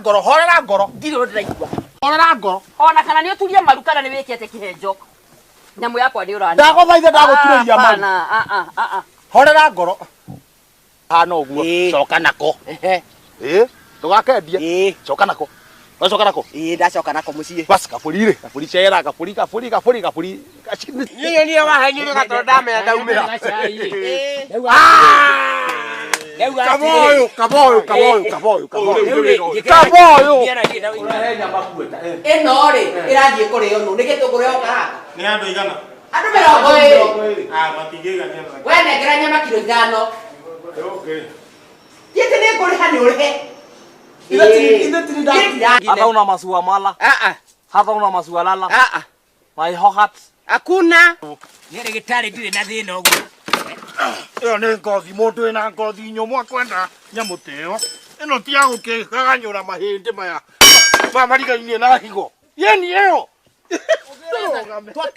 Ngoro, horera ngoro. Ndirĩ ũndũ ndĩraigua. Horera ngoro. Ona kana nĩ ũturie maru kana nĩ wĩke atĩa kĩhenjo. Nyamũ yakwa nĩ ũrani. Ndagũthaitha, ndagũturĩria maru. Hapana, ah, ah, ah, ah. Horera ngoro. Hana ũguo. Ĩĩ. Coka nako. Ehe. Ĩ, ndũgakendie. Ĩĩ. Coka nako. Wacoka nako. Ĩĩ, ndacoka nako mũciĩ. Bas kabũri rĩ, kabũri cera, kabũri, kabũri, kabũri, kabũri. Niĩ niĩ wahenyire gatoro ndamenya ndaumĩra. Kaboyo, kaboyo, kaboyo, kaboyo, kaboyo. Kaboyo. Ĩno rĩ ĩrathiĩ kũrĩo nũ nĩ gĩtũngũrũ ya ũkaranga. Nĩ andũ igana? Andũ 20. Ah, matingĩigania. We nengera nyama kiro 5. Okay. Gĩtĩ nĩ ngũrĩha nĩ ũrĩhe. Hata una maziwa mala. Ah, ah. Hata una maziwa lala. Ah, ah. My heart. Hakuna. Nĩ ndagĩtarĩ ndirĩ na thĩna ũguo. Ĩyo nĩ ngothi, mũndũ wĩna ngothi nyũmũ akwenda nyamũ ta ĩyo. Ĩno ti ya gũkĩgaganyũra mahĩndĩ maya ma marigainie na higo. Yeni ĩyo.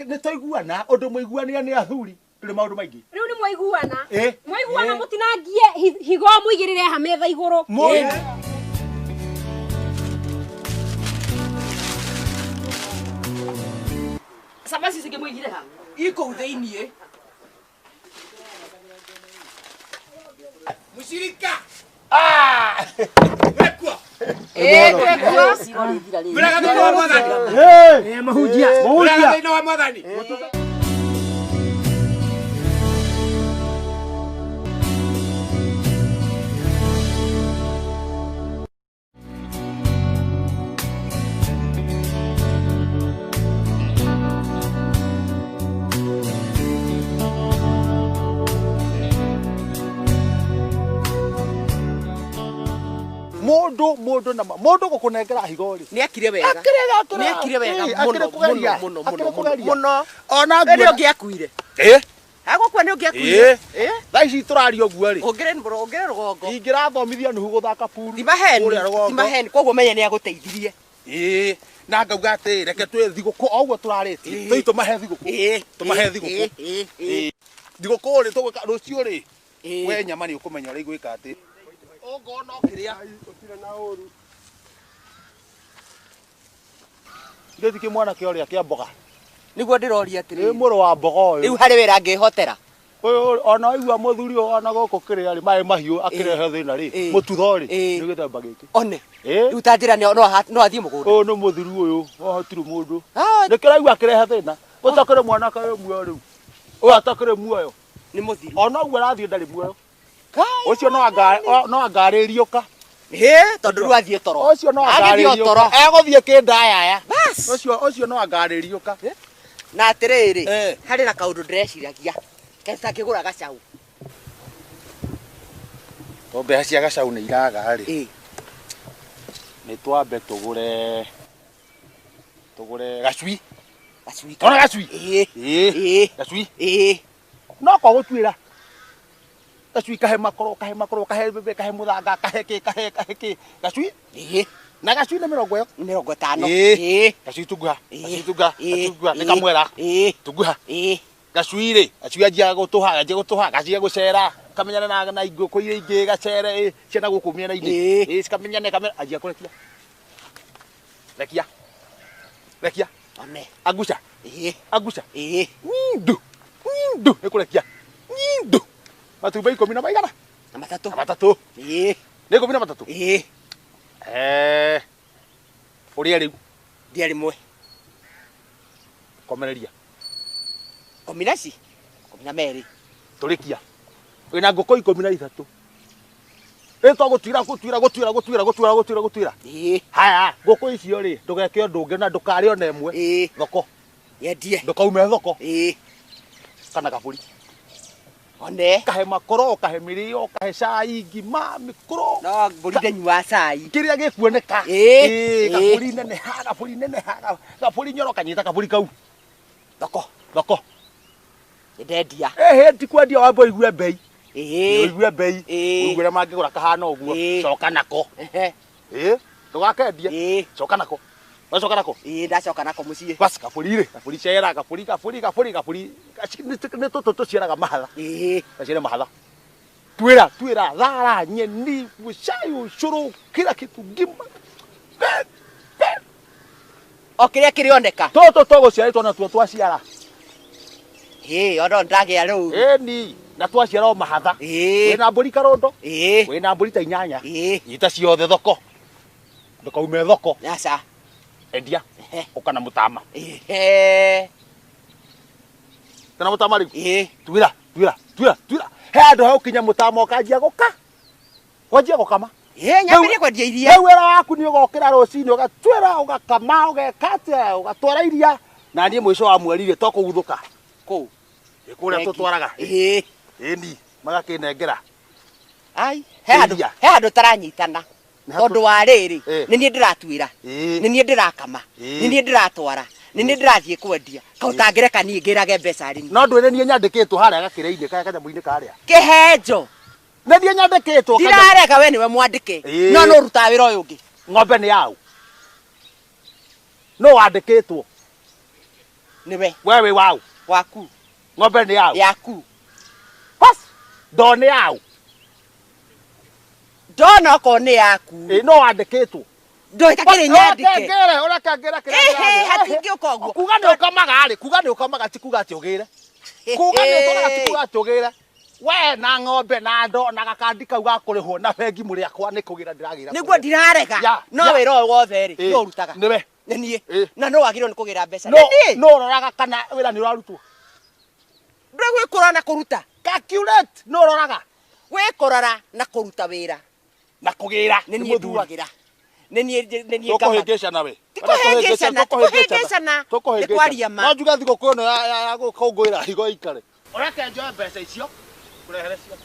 Nĩ twaiguana ũndũ mũiguanĩra nĩ athuri ndũrĩ maũndũ maingĩ. Rĩu nĩ mwaiguana? Ĩ. Mwaiguana mũtinangie higo mũigĩrĩre ha metha igũrũ. Mũi. Cabaci ici ngĩmũigire ha? Ikũu thĩiniĩ. Mũcirika. Ah! Wekua. Ĩĩ, twekua. Mũraga thĩinĩ wa Mwathani. Hey! Mahunjia. Mũraga Mũhunjia. thĩinĩ wa Mwathani. Mũndũ, mũndũ na mũndũ gũkũnengera higo rĩ. Nĩ akire wega. Akire, Nĩ akire wega Ĩ, mũno, akire kũgeria. mũno, mũno, Akire mũno, kũgeria. mũno. Ona Nĩ nguona. ũngĩakuire. Ĩ. Agũkua nĩ ũngĩakuire. Ĩ. Ĩ. Thaa ici tũraria ũguo rĩ. Ũngĩrĩ ũngĩrĩ rũgongo. Ingĩrathomithia Nuhu gũthaka puru. Ti maheni, Kũrĩa rũgongo. ti maheni. Koguo menye nĩ agũteithirie. Ĩ, na ngauga atĩ reke twĩ thigũkũ o ũguo tũrarĩtie. Ĩ. Tũi tũmahe thigũkũ. Ĩ. Tũmahe Ĩ, thigũkũ. ĩ, ĩ, Ĩ. Thigũkũ rĩ tũgwĩka rũciũ rĩ. Ĩ. We nyama nĩ ũkũmenya ũrĩa igwĩka atĩ. Ũngona ũkĩrĩa. Gĩthi kĩmwana kĩa ũrĩa kĩa mboga. Nĩguo ndĩroria Nĩ atĩrĩrĩ. mũrũ wa mboga ũyũ. Rĩu harĩ wĩra ngĩhotera. Ũyũ ona waigua mũthuri ũyũ ona gũkũ kĩrĩa rĩ maĩ mahiũ akĩrehe thĩna rĩ. Ĩ. Mũtutho rĩ. Ĩ. Nĩ gĩthemba gĩkĩ. One. Ĩ. Rĩu ta njĩra no no athiĩ mũgũnda. Ũyũ nĩ mũthuri ũyũ. Haha hatirĩ mũndũ. Ah, Nĩkĩo ũraigua akĩrehe thĩna. Ũtakĩrĩ mwanake wĩ muoyo rĩu. Ũyũ atakĩrĩ muoyo. Nĩ mũthiru. Ona ũguo arathiĩ ndarĩ muoyo. Kai. Ũcio no anga no angarĩriũka. Ĩ, tondũ rĩu athiĩ toro. Ũcio no Agĩthiĩ o toro. angarĩriũka. Egũthiĩ kĩndayaya. Bas. Ũcio ũcio no angarĩriũka. Na atĩrĩrĩ, Eh. harĩ na kaũndũ ndĩreciragia. Kaĩ tangĩgũra gacaũ. To mbeca cia gacaũ nĩ iraga rĩ. Ĩ. Nĩ twambe tũgũre tũgũre gacui. Gacui. Ona gacui. Ĩ. Ĩ. Ĩ. Gacui. Ĩ. No kwa gũtuĩra. Gacui kahe makoro, kahe makoro, kahe mbembe, kahe mũthanga, kahe kĩ, kahe kahe kĩ. Gacui. Ĩ. Na gacui nĩ mĩrongo ĩyo. 50. Ĩ. Ĩ. Gacui tunguha. Ĩ. Gacui tunguha. Ĩ. Gacui tunguha. Nĩ Ĩ. kamwera. Ĩ. Tunguha. Ĩ. Gacui rĩ, gacui anjiaga gũtũha, anjia gũtũha, gacia gũcera, kamenyana na na ngũkũ iria ingĩ gacere ĩ, ciana gũkũ mĩena-inĩ. Ĩ. Ĩ, cikamenyane kamenya, anjia kũrekia. Rekia. Rekia. One. Anguca. Ĩ. Anguca. Ĩ. Ndu. Ndu. Nĩ kũrekia. Ndu. Matumbĩ ikũmi na maigana? Na matatũ. Na matatũ. Ĩ. Nĩ 13? Ĩ. Eh. Ũrĩa rĩu. Ndia rĩmwe. Komereria. Kũmi na ci. 12. Tũrĩkia. Wĩna ngũkũ 13. Rĩu twagũtuĩra gũtuĩra gũtuĩra gũtuĩra gũtuĩra gũtuĩra gũtuĩra. Ĩ. Haya, ngũkũ icio rĩ, ndũgeke ũndũ ũngĩ na ndũkarĩe ona ĩmwe. Ĩ. Thoko. Yendie. Ndũkaume thoko. Ĩ. Kana kabũri. One. Kahe makoro, kahe mĩrĩo, kahe cai, ngima, mĩkũrũ. No mbũri ndĩnyuaga cai. Kĩrĩa gĩkuoneka. Ĩ. Ĩ, Ĩ. kabũri nene ha, kabũri nene ha, kabũri nyoro kanyita kabũri kau. Thoko. Thoko. Nĩndendia. Ĩhĩ, ti kwendia wambe ũigue mbei. Ĩ. Ũigue mbei. Ĩ. Ũigue ũrĩa mangĩgũra kahana ũguo. Ĩ. Coka nako. Ehe. Ĩ, ndũgakendie. Ĩ. Coka nako. Wacoka nako. Ĩ, ndacoka nako mũciĩ. Bas kabũri rĩ, kabũri cera, kabũri, kabũri, kabũri, kabũri. Nĩ tũtũ tũciaraga mahatha. Ĩ. Gaciare mahatha. Tuĩra, tuĩra, thara, nyeni, cai, ũcũrũ, kila kitu ngima. O kĩrĩa kĩrĩoneka. Tũtũ tũgũciarĩtwo natuo twaciara. Ĩĩ, ona ndagĩa rĩu. Ĩni, na twaciara o mahatha. Ĩĩ. Wĩna mbũri karondo. Ĩĩ. Wĩna mbũri ta inyanya. Ĩĩ. Nyita ciothe thoko. Ndũkaume thoko. Aca. Endia. Ũka na mũtama. Ĩĩ. Kana mũtama rĩu. Ĩĩ. Tuĩra, tuĩra, tuĩra, tuĩra. He handũ hagũkinya mũtama ũkanjia gũka. Wanjia gũkama. Ĩĩ, nyambĩrĩrie kwendia iria. Rĩu wĩra waku nĩ ũgokĩra rũcinĩ ũgatwĩra ũgakama ũgeka atĩa ũgatwara iria na niĩ mũico wa mweri rĩ to kũguthũka. Kũu. Ĩ kũrĩa tũtwaraga. Ĩĩ. Ĩni magakĩnengera. Ai, he handũ he handũ taranyitana. Tondũ wa rĩrĩ nĩ niĩ ndĩratuĩra. Nĩ niĩ ndĩrakama. Nĩ niĩ ndĩratwara. Nĩ niĩ ndĩrathiĩ kwendia. Kau tangĩreka niĩ ngĩrage mbeca arĩmi. No ndwĩre niĩ nyandĩkĩtwo harĩa gakĩra-inĩ karĩa kanyamũ-inĩ karĩa. Kĩhenjo. Nĩ niĩ nyandĩkĩtwo. Ndirarega we nĩwe mwandĩke. No no ũrutaga wĩra ũyũ ũngĩ. Ng'ombe nĩ yaũ? No wandĩkĩtwo. Nĩwe. We wĩ waũ? Waku. Ng'ombe nĩ yaũ? Yaku. Bas, ndoo nĩ yaũ? Ndona okorwo nĩ yaku. Ĩ no wandĩkĩtwo. Ndoo ĩtakĩrĩ nyandĩke. Ũreke ũreke ngĩre kĩrĩa. Ĩhĩ, hatingĩũka ũguo. Kuga nĩ ũkamaga rĩ, kuga nĩ ũkamaga ti kuga atĩ ũgĩre. Kuga nĩ ũtwaraga ti kuga atĩ ũgĩre. We na ng'ombe na ndoo na gakandi kau ga kũrĩhwo na bengi mũrĩ akwa nĩ kũgĩra ndĩragĩra. Nĩguo ndirarega. No wĩra ũyũ wothe rĩ, no ũrutaga. Nĩwe. Nĩ niĩ. Na no wagĩrĩirwo nĩ kũgĩra mbeca. Nĩ niĩ. No ũroraga kana wĩra nĩ ũrarutwo. Ndũĩ gwĩkũra na kũruta. Calculate no ũroraga. Gwĩkũrora na kũruta wĩra. Na kũgĩra. Nĩ niĩ nduagĩra. Nĩ niĩ nĩ niĩ Tũkũhĩngĩcana we. Ti kũhĩngĩcana, ti kũhĩngĩcana. Nĩ kwaria ma. No njuge thigũkũ ĩno ya gũkũngũĩra higo ikare. Ũreke njoe mbeca icio. Kũrehere cio.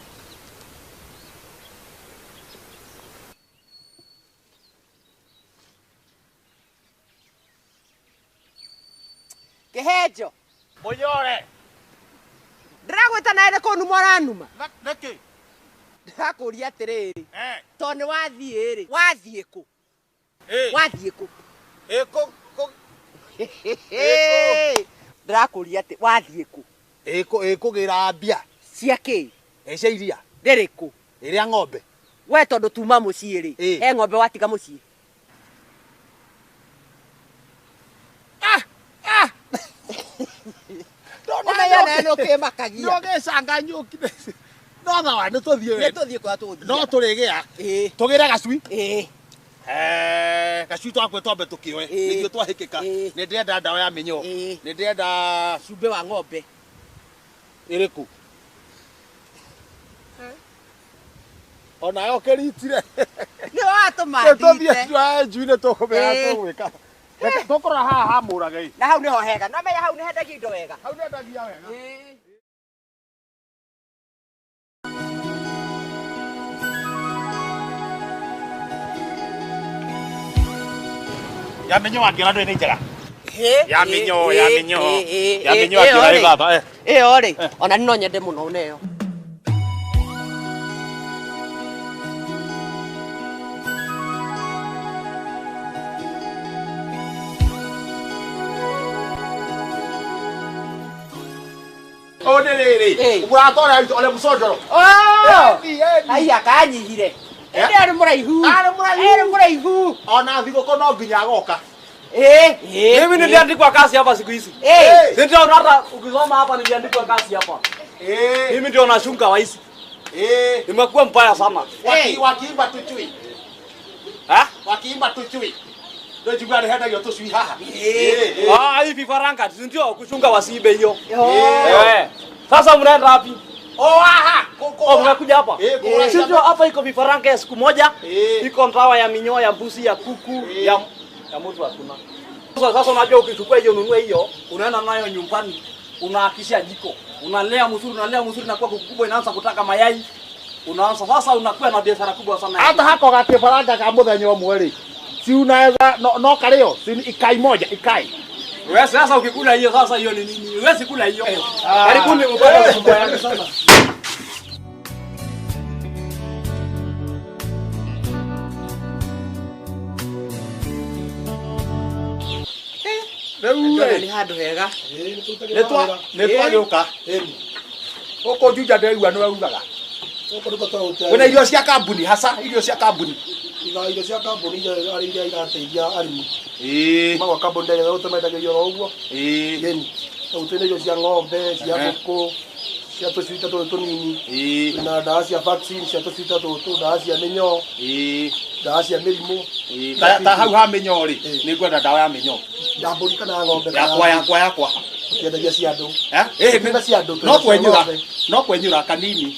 Kĩhenjo. Mũnyore. Ndĩragwĩta nawe nĩ kũnuma ũranuma. Nĩkĩ? Ndĩrakũria atĩrĩrĩ. Tondũ nĩ wathiĩ rĩ, wathiĩ kũ? Wathiĩ kũ? Ĩ kũ kũ. Ndĩrakũria atĩ wathiĩ kũ? Ĩ kũ ĩ kũgĩra mbia. Cia kĩ? Ĩ cia iria. Rĩrĩkũ? Ĩrĩa ng'ombe. We tondũ tuma mũciĩ rĩ, he ng'ombe watiga mũciĩ. Ũmenye nawe nĩ ũkĩmakagia. Nĩ ũgĩcanganyũkire. No thawa nĩ tũthiĩ we. Nĩ tũthiĩ kũrĩa tũgũthiĩ. No tũrĩgĩa. Tũgĩre gacui. Gacui twakwe twambe tũkĩoe. Nĩguo twahĩkĩka. Nĩ ndĩrenda ndawa ya mĩnyoo. Nĩ ndĩrenda cumbĩ wa ng'ombe. Ĩrĩkũ? Onayo ũkĩritire. Nĩ watũma ndite. Tũthiĩ njui nĩ tũkũmera tũgwĩka. Tũkũrora haha hamũrage. Na hau nĩho hega. No menya hau nĩ hendagia indo wega. Hau nĩ hendagia wega. Ya mĩnyoo angĩona ndũĩ nĩ njega. Ya mĩnyoo, ya mĩnyoo. Ya mĩnyoo angĩona ĩ baba. Ĩyo rĩ, ona niĩ no nyende mũno ũneo. Ũũ nĩ rĩrĩ. Ũratwara ole mũconjoro. Aya kanyihire. Ĩndĩ arĩ mũraihu. Arĩ mũraihu. Arĩ mũraihu. Ona thigũkũ no nginya agoka. Mimi niliandikwa kazi hapa siku hizi. Si ndio hata ukisoma hapa niliandikwa kazi hapa. Mimi ndio nashunga wa hizi. Nimekuwa mbaya sana. Wakiimba tuchui. Ha? Wakiimba tuchui. Ndio jigwa ni tũcui haha. Ah, hivi vifaranga si ndio kuchunga wasiibe hiyo. Sasa mnaenda wapi? Oh, aha. Oh, mnakuja hapa. Si ndio hapa iko vifaranga ya siku moja. Iko ndawa ya minyoo ya mbuzi ya kuku ya mtu hakuna. Sasa unajua ukichukua hiyo ununue hiyo, unaenda nayo nyumbani, unaakisha jiko. Unalea mzuri na kwa kuku kubwa inaanza kutaka mayai. Unaanza sasa unakuwa na biashara kubwa sana. Hata hako gakifaranga ka muthenya ũmwe rĩ. Si unaweza no karĩo, si ikai moja, ikai. Wewe sasa ukikula hiyo sasa hiyo ni nini? Wewe sikula hiyo. Karibuni upate kubwa yake sasa. Rĩu nĩ handũ hega. Nĩ twagĩũka. Gũkũ Juja ndĩraigua nĩwe ugaga. Gũkũ nĩkuo tũrarutĩra Wĩna irio cia kambuni hasa irio cia kambuni. Iga irio cia kambuni iria arĩ iria irateithia arĩmi. Ĩĩ. Kuma gwa kambuni ndagĩra tũmendagĩrio oro ũguo. Ĩĩ. Yeni. Rĩu twĩna irio cia ng'ombe, cia Ehe. ngũkũ, cia tũcui ta tũtũ tũnini. Ĩĩ. Twĩna ndawa cia vaccine cia tũcui ta tũtũ, ndawa cia mĩnyoo. Ĩĩ. Ndawa cia mĩrimũ. Ĩĩ. Ta hau ha mĩnyoo rĩ, nĩ ngwenda ndawa ya mĩnyoo. Ya mbũri kana ya ng'ombe kana Yakwa yakwa yakwa. Tũtiendagia cia andũ. Eh? Ĩĩ, Twĩna cia andũ, twĩna no cia kwenyũra. ng'ombe. No kwenyũra kanini.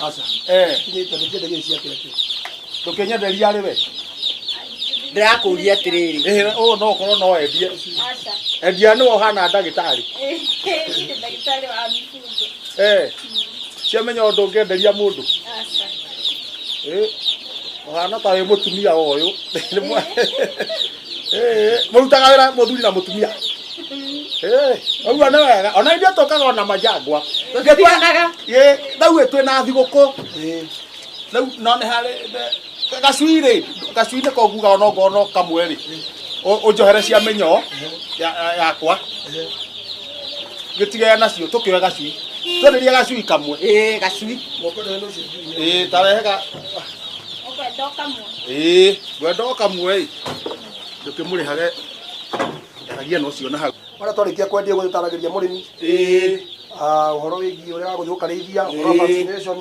Aca. Eh. Tũtiendagia cia kĩrĩa kĩu. Ndũkĩnyenderia rĩ we. Ndĩrakũria atĩrĩrĩ. Ĩĩ, ũũ no ũkorwo no endie. Aca. Endia nĩwe ũhana ndagĩtarĩ. Niĩ ndĩ ndagĩtarĩ wa mifugo. Eh. Cia mĩnyoo ndũngĩenderia mũndũ. Aca. Ĩĩ. Ũhana ta wĩ mũtumia wa ũyũ. Ĩĩ, mũrutaga wĩra mũthuri na mũtumia. Ĩĩ, ũguo nĩ wega. Ona ithuĩ tũkaga ona majangwa. Tũtitiganaga. Ĩĩ, rĩu twĩna thigũkũ. Rĩu no nĩ harĩ gacui rĩ, gacui nĩko nguga ona ongorwo no kamwe rĩ. Ũnjohere cia mĩnyoo yakwa. Gĩtigane nacio tũkĩoe gacui. Twenderie gacui kamwe. Ĩĩ, gacui. Ĩĩ, tarehe ga Ũkwenda o kamwe? Ĩĩ, ngwenda o kamwe ĩ. Ndũkĩmũrĩhage aragia na ũcio na hau. Wona twarĩkia kwendia ũguo tũtaragĩria mũrĩmi. Ĩĩ. Ũhoro wĩgiĩ ũrĩa wa gũthiĩ gũkarĩithia, ũhoro wa vaccination.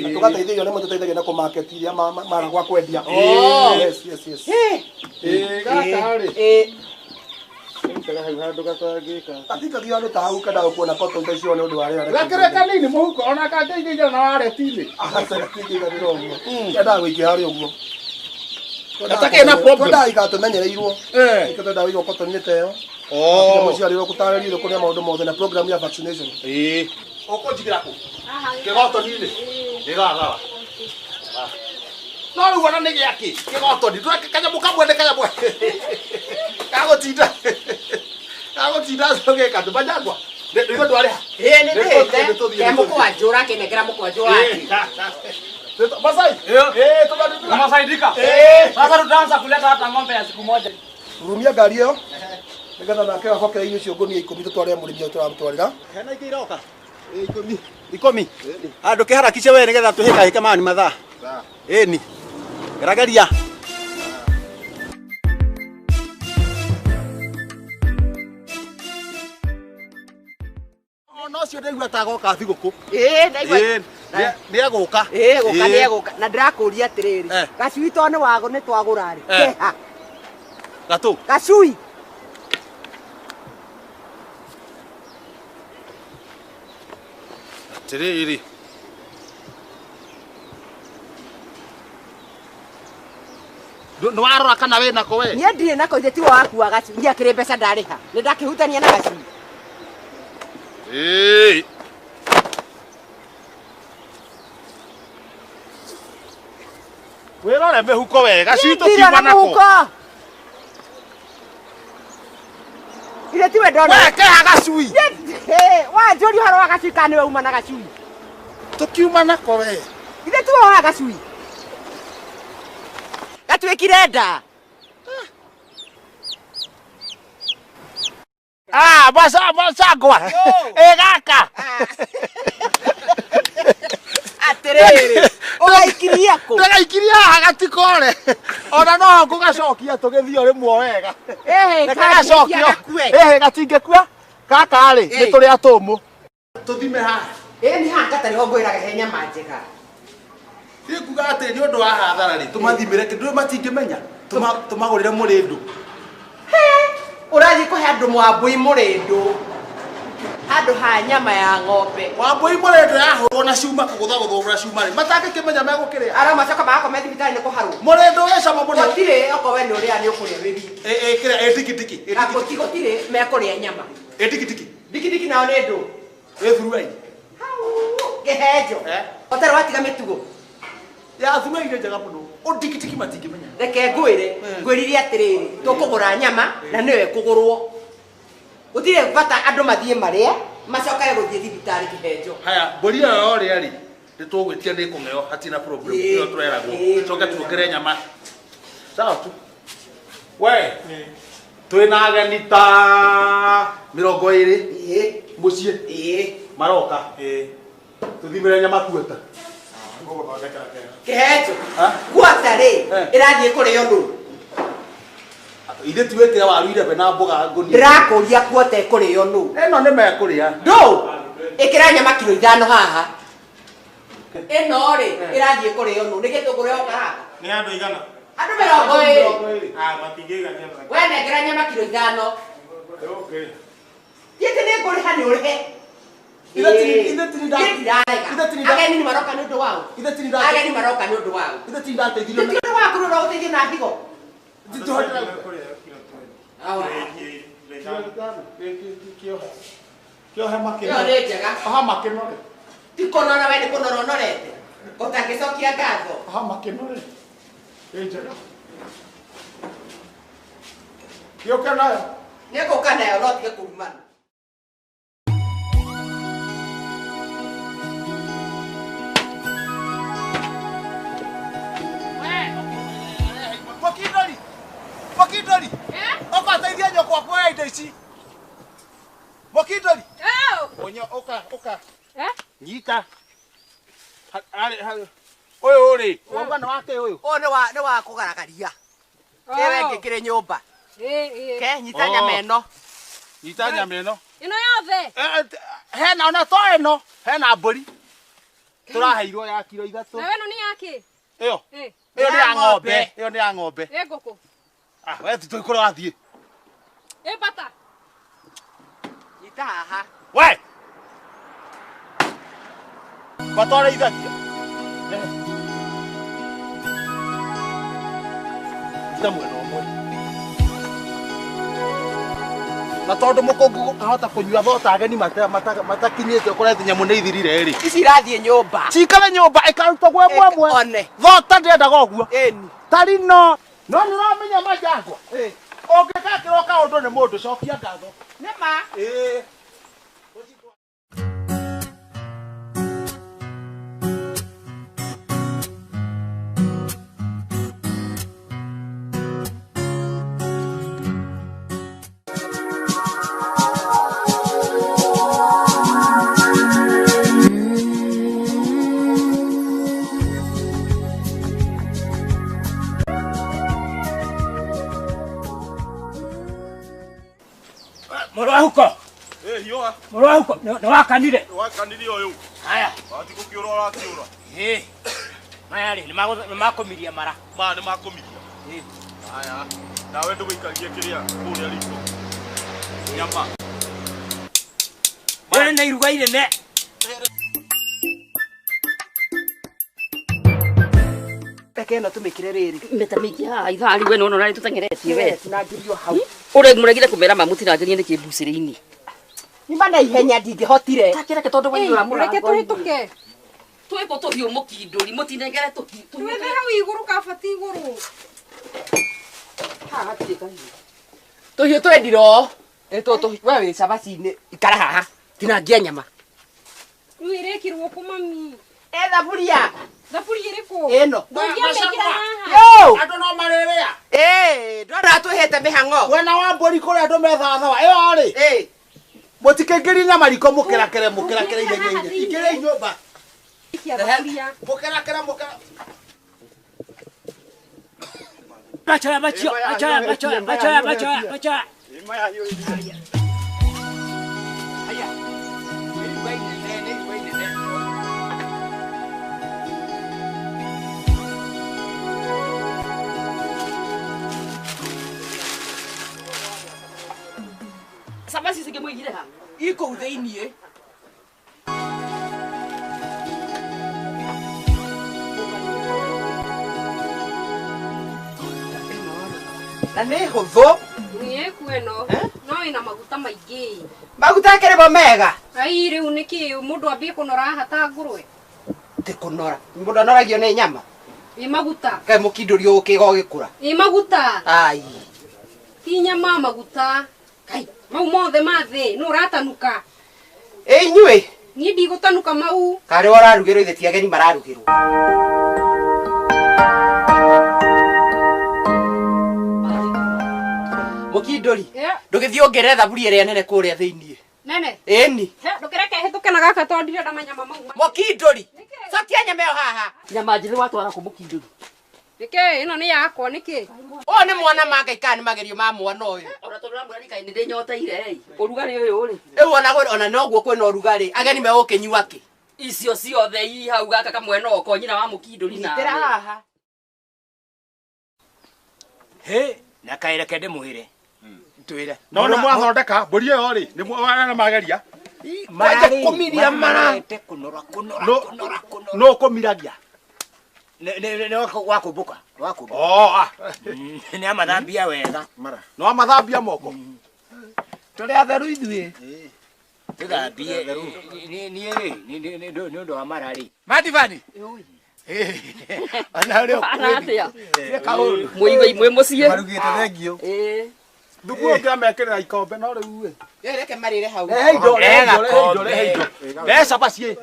Na tũgateithĩrĩrio nĩmo tũteithagia na kũmarket iria mara gwa kwendia. Yes, yes, yes. Ĩĩ, gaka rĩ. Ĩĩ. Rutaga hau handũ gatangĩka. Gatikagio handũ ta hau kendaga kuona cotton ta icio nĩ ũndũ wa rĩera. Gakĩrĩ kanini mũhuko ona kangĩingĩra na wareti-inĩ. Aca gatingĩiganĩra ũguo. Kendaga gũikio harĩa ũguo. Gatakĩrĩ na problem. Twendaga gũikara tũmenyereirwo. Nĩkĩo twendaga gũigwo cotton-inĩ ta ĩyo. Oh. Mũciari ũkũtarĩrio kũrĩa maũndũ mothe na program ya vaccination. Ĩĩ. Ũkũnjigĩra kũ? Kĩgotoni-inĩ. Nĩ thawa thawa. No rĩu ona nĩ gĩakĩ? Kĩgotoni. Ndũreka kanyamũ kamwe nĩ kanyamũ. Gagũtinda. Gagũtinda tũgĩka atĩ majangwa. Nĩguo ndwarĩha. Ĩĩ, nĩ ndĩhĩte. Nĩtũthiĩ, Ke nĩtũthiĩ. mũkwanjũ ũrakĩnengera mũkwanjũ wake. Masai. Ĩĩ, tũmathiĩ. Unasaidika? Ĩĩ. Sasa tutaanza kuleta hata ng'ombe ya siku moja. Rurumia ngari ĩyo nĩgetha nake abokere irio icio ngũnia ikũmi tũtwarĩre mũrĩmi ũyũ tũramũtwarĩra. Hena ingĩ iroka? Ikũmi. Ikũmi. Andũ kĩharakice we nĩgetha tũhĩkahĩke maya nĩ mathaa. Ĩni. Gerageria. Ona ũcio ndaigua ta agoka thigũkũ. Ĩĩ, ndaigua. Ĩĩ, nĩ egũka. Ĩĩ, gũka nĩ Ĩĩ. egũka. Na ndĩrakũria atĩrĩrĩ, gacui to nĩ wagũ nĩ twagũra rĩ. Keha. Gatũ. Gacui. Atĩrĩrĩ. Nĩ warora kana wĩ nako we? Niĩ ndirĩ nako ithe tiwe wakua gacui. Niĩ akĩrĩ mbeca ndarĩha. Nĩ ndakĩhutania na gacui. Ĩĩ. Wĩrore mĩhuko wega, gacui Niĩ ndirĩ na tũkiuma nako. mũhuko. Ithe tiwe ndona. We keha gacui. Wanjũria ũhoro wa gacui kana nĩwe uma na gacui. Tũkiuma nako we. Ithe tiwe wa gacui. Gatuĩkire nda. Ah, masa masagwa. Ĩ gaka. Atĩrĩrĩ, ũgaikiria kũ? Ndagaikiria haha gatikore. Ona no ngũgacokia tũgĩthiĩ o rĩmwe wega. Ĩhĩ, Reke gacokio. gakue. Ĩhĩ, gatingĩkua. Gaka rĩ, nĩ tũrĩ atũmũ. Tũthime haha. Ĩĩ nĩ haha gatarĩ ho ngwĩraga he nyama njega. Niĩ nguga atĩ nĩ ũndũ wa hathara rĩ, tũmathimĩre kĩndũ matingĩmenya. Tũmagũrĩre mũrĩndũ. Ũrathiĩ kũhe andũ mwambui mũrĩndũ. Handũ ha nyama ya ng'ombe. Wambui mũrĩndũ yahũrwo na cuma kũgũthagũthwo na cuma rĩ, matangĩkĩmenya megũkĩrĩa. Arĩa macoka magakoma thibitarĩ nĩ kũharwo. Mũrĩndũ wĩ cama mũno. Gũtirĩ okorwo we nĩ ũrĩa nĩ ũkũrĩa wĩ wiki. Ĩ kĩrĩa ĩ tikitiki. Gũtirĩ mekũrĩa nyama. Ĩ tikitiki. Ndikindiki nao nĩ ndũ. Ĩ thuruai. Kĩhenjo. Ũtarĩ watiga mĩtugo. Ya thuruai nĩ njega mũno. Ũndikitiki matingĩmenya. Reke ngwĩre, ngwĩrire atĩrĩrĩ, tũkũgũra nyama na nĩyo ĩkũgũrwo. Gũtirĩ bata andũ mathiĩ marĩe, macokage gũthiĩ thibitarĩ kĩhenjo. Haya, mbũri ĩyo yorĩa rĩ, nĩ tũgwĩtia nĩ ĩkũng'eo, hatirĩ na problem. Ĩyo tũreragwo. Tũcoke tuongerere nyama. Sawa tu. We, twĩna ageni ta 20 mũciĩ maroka. Tũthimĩre nyama kuota. Kĩhenjo. Guota rĩ, ĩrathiĩ kũrĩo nũ? Ithe ti wĩkĩre waru irebe na mboga ngũnia. Ndĩrakũria guota ĩkũrĩo nũ? Ĩno nĩ mekũrĩa. Ndũ, ĩkĩra nyama kiro 5 haha. Ĩno rĩ, ĩrathiĩ kũrĩo nũ? Nĩ gĩtũngũrũ ya ũkaranga? Nĩ andũ aigana? Andũ 20. Ah, matingĩigania. We nengera nyama kiro 5. Okay. Gĩtĩ nĩ ngũrĩha nĩ ũrĩhe. Ageni nĩ maroka nĩ ũndũ wao. Ageni maroka nĩ ũndũ wao. Ithe ti ndateithirio. Ti ũndũ waku rũra ũteithio na higo. Kĩohe makĩno. Ĩyo nĩ njega. Oha makĩno rĩ. Ti kũnora we nĩ kũnora ũnorete. Ũtangĩcokia ngatho. Oha makĩno rĩ. Ĩ njega. Gĩũke nayo. Nĩngũka nayo no tige kũrumana. Mũkindori. Mũkindori. Ũka teithia nyũkwa kuoya indo ici. Mũkindori. Onyo ũka ũka. Nyita. Ũyũ rĩ, wauga nĩ wake ũyũ. Ũyũ nĩ wa kũgaragaria. Kĩwe ngĩkĩrĩ nyũmba. Ke nyita nyama ĩno. Nyita nyama ĩno. Ĩno yothe. Hena ona to ĩno, hena mbũri. Tũraheirwo ya kiro 3. Nayo ĩno nĩ yake? Ĩyo. Ĩyo nĩ ya ng'ombe, ĩyo nĩ ya ng'ombe. Ĩ ngũkũ. Ah, we tũikũrũ wathiĩ. Ĩ bata. Nyita haha. We. Bata ũrĩithagia. Nyita mwena ũmwe. Na tondũ mũkũngũ ahota kũnyua thota ageni matakinyĩte ũkorete nyamũ nĩ ithirire rĩ. Ici irathiĩ nyũmba. Cikare nyũmba ĩkarutwo gwe mwemwe. One. Thota ndĩendaga ũguo. Ĩni. Tarino. No nĩ ũramenya manjangwa. Ũngĩgekĩrwo kaũndũ nĩ mũndũ cokia ngatho. Nĩ ma. Ĩĩ. Mũrwahuko. Eh, hiũha. Mũrwahuko, nĩ wakanire. Wakanire ũyũ. Haya. Wati gũkĩũra ũrakĩũra. Ĩ. Maya rĩ, nĩ makũmiria mara. Maya nĩ makũmiria. Ĩ. Haya. Nawe ndũgũikarie kĩrĩa kũrĩa riko. Nyama. Rĩrĩ nĩ iruga inene. Reke ĩno tũmĩkĩre rĩrĩ. Mĩta mĩingĩ haha ithaa rĩu we nĩwona ũrĩa tũteng'eretie we. Tinangĩrio hau. Ũrĩa mũregire kũmera mamũtinangĩrie nĩkĩ mbucĩrĩ-inĩ. Nyuma na ihenya ndingĩhotire. Takĩreke tondũ waiyũra mũrango. Reke tũhĩtũke. Twĩkũ tũhiũ mũkindũri mũtinengere tũhiũ. Twethe hau igũrũ kabati igũrũ. Haha hatirĩ kahiũ. Tũhiũ twendiro. We wĩ cabaci-inĩ ikara haha. Tinangia nyama. Rĩu ĩrĩkĩrwo kũ mami? Ĩ thaburia. Thaburia ĩrĩkũ? Ĩno. Ndũngĩamĩkĩra haha. Yo. Andũ no marĩrĩa. Ĩ, ndona twĩhĩte mĩhang'o. Mwena wa mbũri kũrĩa andũ methathawa. Ĩyo rĩ. Ĩ. Mũtikĩingĩrie na mariko mũkerakere mũkerakere ihenya ihenya. Ingĩrei nyũmba. Thaburia. Mũkerakere mũkera. Machoya, machoya, machoya, machoya, machoya, machoya, machoya. Haya. Nĩ iruga inene, nĩ iruga inene. Cabaci cingĩmũigire ha? Ikũu thĩiniĩ. Na nĩ hũthũ. Nĩ ĩku ĩno. No ĩna maguta maingĩ. Maguta akĩrĩ mo mega. Ai rĩu nĩkĩ mũndũ ambie kũnora haha ta ngũrwe? Ti kũnora. Mũndũ anoragio nĩ nyama. Ĩ maguta. Kaĩ mũkindũri ũkĩga ũgĩkũra. Ĩ maguta. Ai. Ti nyama maguta. Kai, mau mothe ma thĩ nũ ũratanuka? Ĩ inyuĩ. Niĩ ndigũtanuka mau. Karĩ we ũrarugĩrwo ithe ti ageni mararugĩrwo. Mũkindũri. Ndũgĩthiĩ ũngĩre thaburia ĩrĩa nene kũrĩa thĩiniĩ. Nene. Ĩni. Ndũkĩreke hĩtũke na gaka tondũ ndirenda manyama mau. Mũkindũri. Cokia nyama ĩyo haha. Nyama njĩthĩ watwara kũ mũkindũri? Nĩkĩ ĩno nĩ yakwa nĩkĩ? Ũyũ nĩ mwana ma Ngai kana nĩ magerio ma mwana ũyũ? Ona tondũ ũramwĩra nĩ nĩ ndĩnyoteire ĩ. Ũrugarĩ ũyũ rĩ. Rĩu ona ona noguo kwĩna ũrugarĩ ageni megũkĩnyua kĩ? Icio ciothe i hau gaka kamwe noko nyina wa mũkindũri nawe. Nyitĩra haha. Hĩ, na kaĩ reke ndĩmwĩre. Twĩre. No nĩ mwathondeka mbũri ĩyo rĩ, nĩ mwana mageria. Kwanja kũmiria mara. Mararĩ kũnora kũnora kũnora kũnora. No kũmiragia. Nĩ wakũmbũka, wakũmbũka. Oh, ah. Nĩ amathambia wega. No amathambia moko. Tũrĩ atheru ithuĩ. Tũthambie. Niĩ rĩ, nĩ ũndũ wa mara rĩ. Mativani. Ona ũrĩa Hana atĩa? ũkwĩthi. Kaũndũ. Mũigua mwĩ mũciĩ. Marugĩte thengio. Ĩĩ. Thubu ũngĩamekĩrĩra ikombe no rĩu ĩ. Reke marĩre hau. Rehe indo, rehe indo, rehe indo, rehe indo. Rehe cabaci.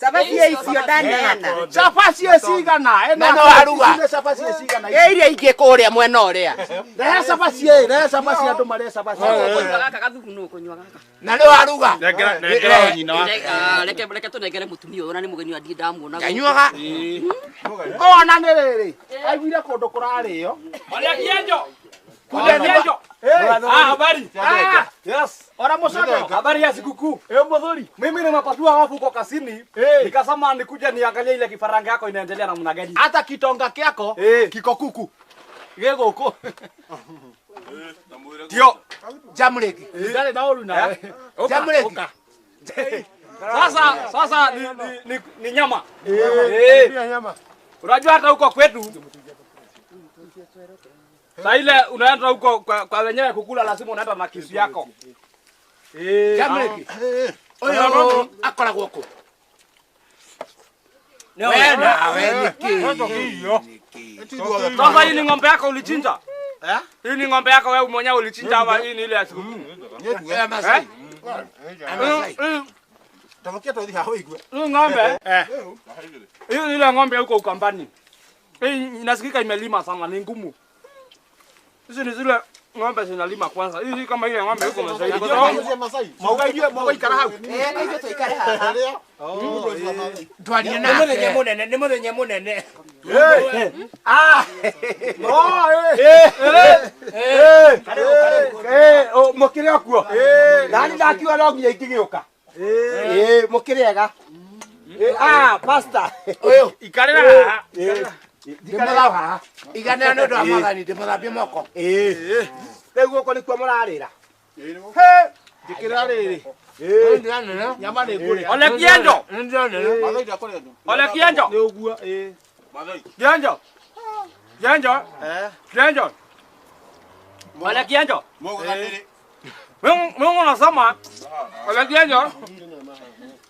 Cabaci icio ndaneana. Cabaci cigana? Na no aruga. Cabaci cigana? Ĩ iria ingĩ kũrĩa mwena ũrĩa. Rehe cabaci, rehe cabaci andũ marĩe cabaci. Kũnyua gaka gathubu nũ kũnyua gaka. Na nĩ waruga. Nengera nengera nyina wake. Reke reke tũnengere mũtumia ũyũ na nĩ mũgeni wa ndirĩ ndamuona. Nganyuaga. Ona nĩ rĩrĩ. Aiguire kũndũ kũrarĩo. Ole Kienjo. Ole Kienjo. Ah, habari. Ah, Yes. Ora mũcondo. Habari ya sikukuu. Ĩ mũthuri. Mimi nimepatiwa hofu huko kasini. Nikasema nikuja niangalie ile kifaranga yako inaendelea namna gani. Hata kitonga kyako kiko kuku. Gĩgũkũ. Ndio. Jamreki. Ndarĩ na ũru nawe. Jamreki. Sasa sasa ni nyama. Eh. Nyama. Unajua hata huko kwetu saa ile unaenda huko kwa wenyewe kukula lazima unaenda na kisu yako. Eh. Jamreki. Ũyũ akoragwo kũ? We nawe nĩkĩ? Sasa hii ni ng'ombe yako ulichinja? Eh? Hii ni ng'ombe yako wewe mwenyewe ulichinja ama hii ni ile ya sikukuu? Ya Masai. Tamukia tũthiĩ haha ũigue. Hii ng'ombe. Hii ni ile ng'ombe huko Ukambani. Hii inasikika imelima sana, ni ngumu. Hizi ni zile ng'ombe zinalima kwanza. Hii si kama ile ng'ombe huko Masai. Kwa sababu Mauga inyuĩ mũgũikara hau. Eh, na ithuĩ tũikare haha. Twarie Nĩ nake. mũthenya mũnene, nĩ mũthenya mũnene. Ah. Oh, eh. Eh. Eh, mũkĩrĩ o kuo. Nani ndakiuga no nginya ingĩgĩũka. Eh, mũkĩrĩ ega. Ah, pastor. Ũyũ. Ikarĩra haha. Ndĩmũthambie haha. Iganĩra nĩ ũndũ wa Mwathani ndĩmũthambie moko. Eh. Rĩu gũkũ nĩkuo mũrarĩra. He, njĩkĩrĩra rĩrĩ. Nyama nĩ ngũrĩ. Ole Kienjo. Ole Kienjo. Nĩ ũguo, ĩ. Kienjo. Kienjo. Kienjo. Ole Kienjo. Mungu nasema Ole Kienjo.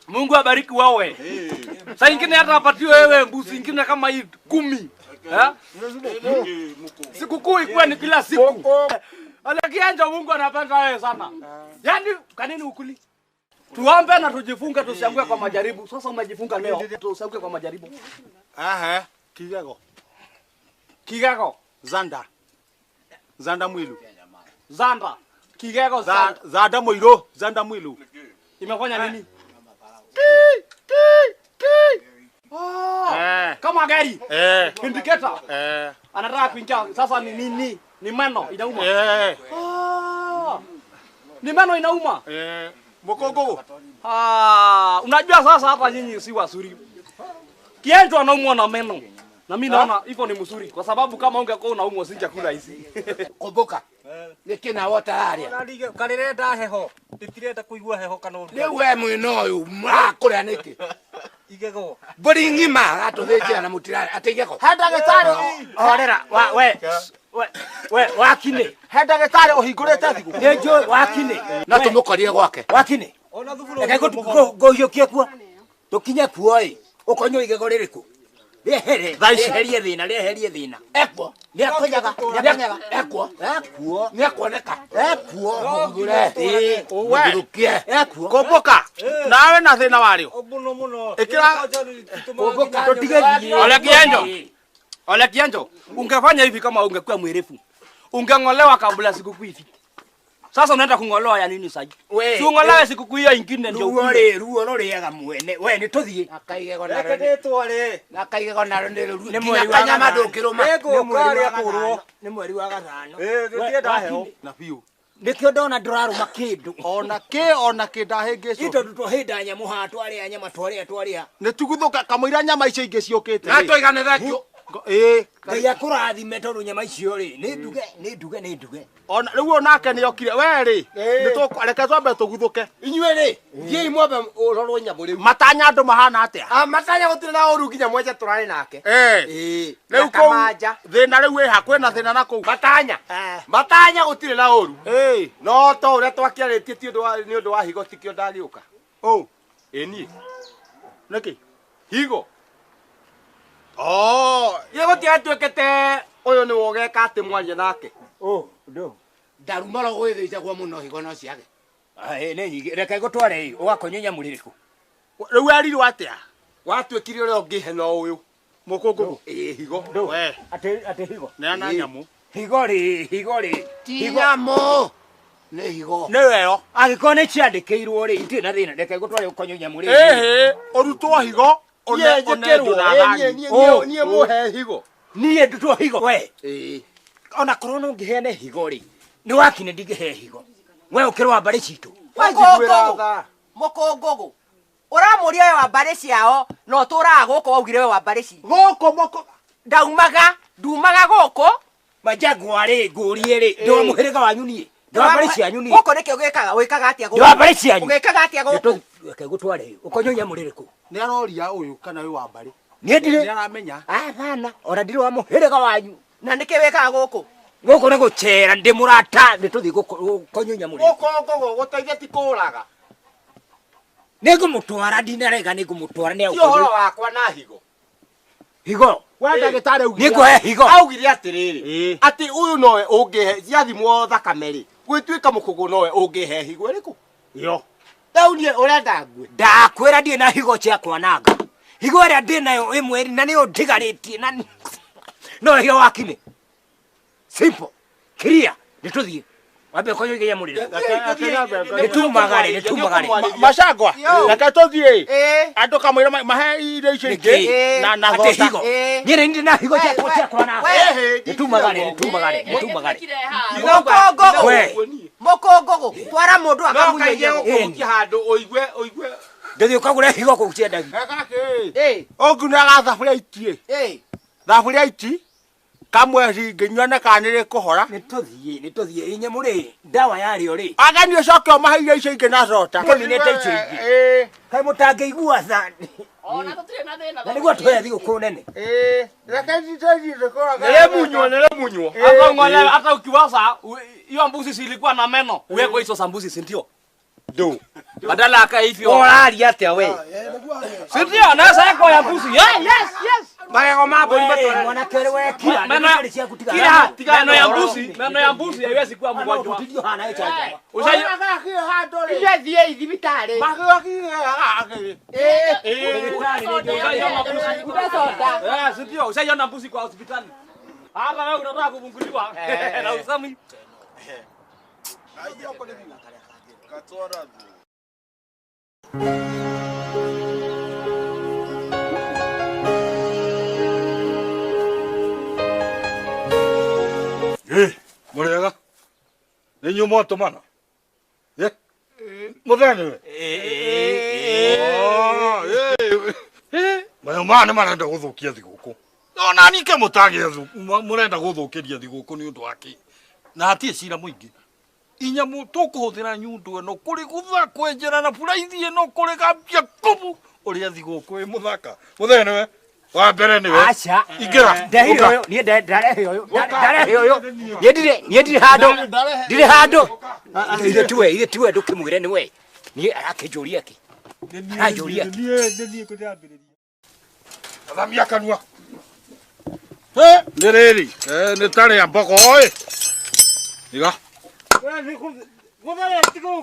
Mungu abariki wewe. Saa ingine hata apatiwe wewe mbuzi ingine kama hii 10. Eh? Sikukuu ikuwe ni kila siku. Ole Kienjo, Mungu anapenda wewe sana. Yaani kwa nini ukuli? Tuombe na tujifunge tusianguke kwa majaribu. Sasa umejifunga leo, tusianguke kwa majaribu. Aha, kigego. Kigego. Zanda. Zanda mwilu. Zanda. Kigego zanda. Zanda mwilu, zanda mwilu. Imefanya nini? Oh, kama gari. Indicator. Anataka kuingia sasa ni nini? Ni meno inauma. Ah. Ni meno inauma. Mkongo. Ah, unajua sasa hapa nyinyi si wazuri. Kienjo anaumwa na meno. Na mimi naona hivyo ni mzuri kwa sababu kama ungekuwa unaumwa singekula hizi. Kumbuka. Nĩkĩ nawe ũtararĩa? Karĩrenda heho. Rĩtirenda kũigua heho kana ũrugarĩ. Rĩu we mwĩna ũyũ mũrakũrĩa nĩkĩ? Igego. Mbũri ng'ima aratũthĩnjĩra na mũtirarĩa atĩ igego. He ndagĩtarĩ. Horera, wa we. We wakinĩ. He ndagĩtarĩ ũhingũrĩte thigũ. Nĩ njũĩ wakinĩ. No tũmũkorire gwake. Wakinĩ. Reke ngũhiũkie kuo. Tũkinye kuo ĩ. Ũkonywo igego rĩrĩkũ? Rĩehere. Rĩeherie thĩna, rĩeherie thĩna. Ekuo. Nĩakonyaga, nĩakonyaga. Ekuo. Ekuo. Nĩekuoneka. Ekuo. Mũgure. Mũthurũkie. Ekuo. Kumbuka. Nawe na thĩna warĩo. Mũno mũno. Ĩkĩra. Kumbuka. Tũtige Ole Kienjo. Ole Kienjo, ungefanya hivi kama ungekuwa mwerefu. Ungeng'olewa kabla sikukuu ifike. Sasa unaenda kung'olewa ya nini sasa? We, Si ung'olewe siku hiyo ingine ndio. Ruo ukule. rĩ, ruo rũrĩaga mwene. We nĩ tũthiĩ. Akaigego Reke ndĩtware. Na kaigego naro nĩ rũru. Nĩ Nginya mweri wa kanyama gatano. ndũngĩrũma. Nĩngũka Nĩ mweri rĩa wa kũgũrwo. gatano. Nĩ mweri wa gatano. Ĩĩ, gũtirĩ ndaheo. Na biũ. Nĩkĩo ndona ndũrarũma kĩndũ. Ona kĩ ona kĩ ndahĩngĩcwo. Ĩ tondũ twahĩnda nyamũ haha twarĩa nyama twarĩa twarĩa. Nĩ tuguthũka kamũira nyama icio ingĩ ciũkĩte. Na twaigane thengio. Ĩĩ. Ngai akũrathime tondũ nyama icio rĩ, nĩ nduge, nĩ nduge, nĩ nduge. Ona rĩu onake nĩ okire. We rĩ, nĩ tũkũ reke twambe tũguthũke. Inyuĩ rĩ, thiĩi mwambe ũrorwo nyamũ rĩu. Matanya andũ mahana atĩa? Ah, matanya gũtirĩ na ũru nginya mwenje tũrarĩ nake. Eh. Ĩĩ. Rĩu Na kũu Kamanja. thĩna rĩu wĩha kwĩna thĩna na kũu. Matanya. Matanya gũtirĩ na ũru. Ĩĩ. No to ũrĩa twakĩarĩtie ti ũndũ wa nĩ ũndũ wa higo tikĩo ndagĩũka. Ũ. Ĩ niĩ. Nĩkĩ? Higo. Oh, Gĩ gũtigatuĩkĩte ũyũ nĩwe ũgeka atĩ mwaria nake. Ũ, ndũ. Ndarumoro gwĩthĩnjagwo mũno higo no ciage. Ĩ nĩ nyingĩ. Reke ngũtware ĩ, ũgakonywo nyamũ rĩrĩkũ? Rĩu erirwo atĩa? Watuĩkire ũrĩa ũngĩhe no ũyũ. Mũkũngũgũ. Ĩ higo. We. Atĩ atĩ higo. Neana nyamũ. Higo rĩ, higo rĩ. Ti nyamũ. Nĩ higo. Nĩ weo. Angĩkorwo nĩ ciandĩkĩirwo rĩ, itirĩ na thĩna. Reke ngũtware ũkonywo nyamũ rĩrĩ. Ĩhĩ, ũrutwo higo. One Niĩ one njĩkĩrwo. na Ĩ, thani. niĩ niĩ niĩ mũhe higo. Niĩ ndutwo higo. We. Ĩ. Ona korwo no ngĩheane higo rĩ, nĩ wakine ndingĩhe higo. We ũkĩrĩ wa mbarĩ citũ. Wanjiguĩra tha. Mũkũngũgũ. Ũramũria we wa mbarĩ ciao na ũtũraga gũkũ waugire we wa mbarĩ citũ. Gũkũ moko. Ndaumaga, ndumaga gũkũ. Majangwa rĩ, ngũrie rĩ, ndĩ wa mũhĩrĩga wanyu niĩ. Ndĩ wa mbarĩ cianyu niĩ. Gũkũ nĩkĩo ũgĩkaga, wĩkaga atĩa gũkũ? Ndĩ wa mbarĩ cianyu. Ũgĩkaga atĩa gũkũ? Reke ngũtware ũkonywo nyamũ rĩrĩkũ? Nĩ aroria ũyũ kana wĩ wa mbarĩ. Niĩ ndirĩ. Nĩ aramenya. Hapana, ona ndirĩ wa mũhĩrĩga wanyu. Na nĩkĩ wĩkaga gũkũ? Gũkũ nĩ gũcera, ndĩ mũrata, nĩ tũthiĩ gũkonywo nyamũ rĩrĩkũ. Mũkũngũgũ gũteithia ti kũũraga. Nĩ ngũmũtwara ndinarega, nĩ ngũmũtwara nĩ Ti ũhoro wakwa na higo. Higo. We ndagĩtarĩ augire. Nĩ ngũhe higo. Augire atĩrĩrĩ, atĩ ũyũ nowe ũngĩhe ciathimwo thakame rĩ, gwĩtuĩka mũkũngũ nowe ũngĩhe higo ĩrĩkũ? Yo. Rĩu niĩ ũrenda ngue. Ndakwĩra ndirĩ na higo cia kwananga. Higo ĩrĩa ndĩ nayo ĩmwe na nĩyo ndigarĩtie na no higo wakinĩ. Simple. Clear. Nĩ tũthiĩ. Wambe ũkonywo nyamũ rĩrĩkũ? Nĩ tumagare, nĩ tumagare. Macangwa. Reke tũthiĩ. Ĩ. Andũ kamũira mahe irio icio ingĩ Ĩ. na na Atĩ thota. higo. Niĩ nĩ ndĩ na higo cia kwananga. Nĩ tumagare, nĩ tumagare, nĩ tumagare. Mũkũngũgũ. We. Mũkũngũgũ. Twara mũndũ No akamunye kaige igego. gũkũhutia handũ ũigue ũigue. Ndũthiĩ ũkagũre higo kũu ciendagio. Ĩ. Ũngunaga thaburia iti. Ĩ. Thaburia iti. Kamwe ngĩnyua na kana nĩ rĩkũhora. Nĩ tũthiĩ, nĩ tũthiĩ. Ĩ nyamũ rĩ, ndawa yarĩo rĩ. Ageni ũcoke ũmahe irio icio ingĩ na thota. Tũninĩte icio ingĩ. Ĩ. Kaĩ mũtangĩigua tha. Ona tũtirĩ na thĩna. Na nĩguo tũhe thigũkũ nene. Ĩ. Reke tũthiĩ tũkũraga. Nĩrĩmunywo, nĩrĩmunywo. Hata ung'olewe hata ukiwasa hiyo mbuzi silikuwa na meno. Uwekwe hizo za mbuzi si ndio? Ndũ. Badala akae hivyo. Ũraria atĩa we? Si ndio? Anaweza wekwa ya mbuzi. Yeah, yes, yes. Magego ma mbũri matwara. Mwanake ũrĩ we kira. Meno Nĩ ciaku tiga. kira, meno ya mbuzi, meno ya mbuzi haiwezi kuwa mgonjwa. Tũtindio hana ĩcanjama. Ushaji Inyuĩ thiĩi thibitarĩ. ushaiona mbuzi. Umesoda. Eh, si ndio? Ushaiona mbuzi kwa hospitali. Hata wewe unataka kufunguliwa. Na usemi Ĩ, mũrĩega nĩ inyuĩ mwatũmana Ĩ, mũthee nĩwe Oh, ĩ, ĩ, mayũ maya nĩ marenda gũthũkia thigũkũ ona nike mũtagĩa mũrenda gũthũkĩria thigũkũ nĩ ũndũ wa kĩ na hatirĩ cira mũingĩ inyamũ tũkũhũthĩra nyundo ĩno kũrĩ gũtha kwenjera na buraithi ĩno kũrĩ gambia kumu ũrĩa thigũkũ ĩ mũthaka mũthee nĩwe wa mbere nĩwe Aca. ingĩra Ndehire ũka. ũyũ, niĩ ndarehe ũyũ, ndarehe ũyũ. Niĩ ndirĩ, niĩ ndirĩ handũ, ndirĩ handũ. Ithe tiwe, ithe tiwe ndũkĩmwĩre nĩwe. Niĩ arakĩnjũria kĩ? Aranjũria kĩ? Nĩ niĩ kũndĩambĩrĩria. Athamia kanua. Nĩ rĩrĩ, nĩ ta rĩa mbogo ĩ. Iga.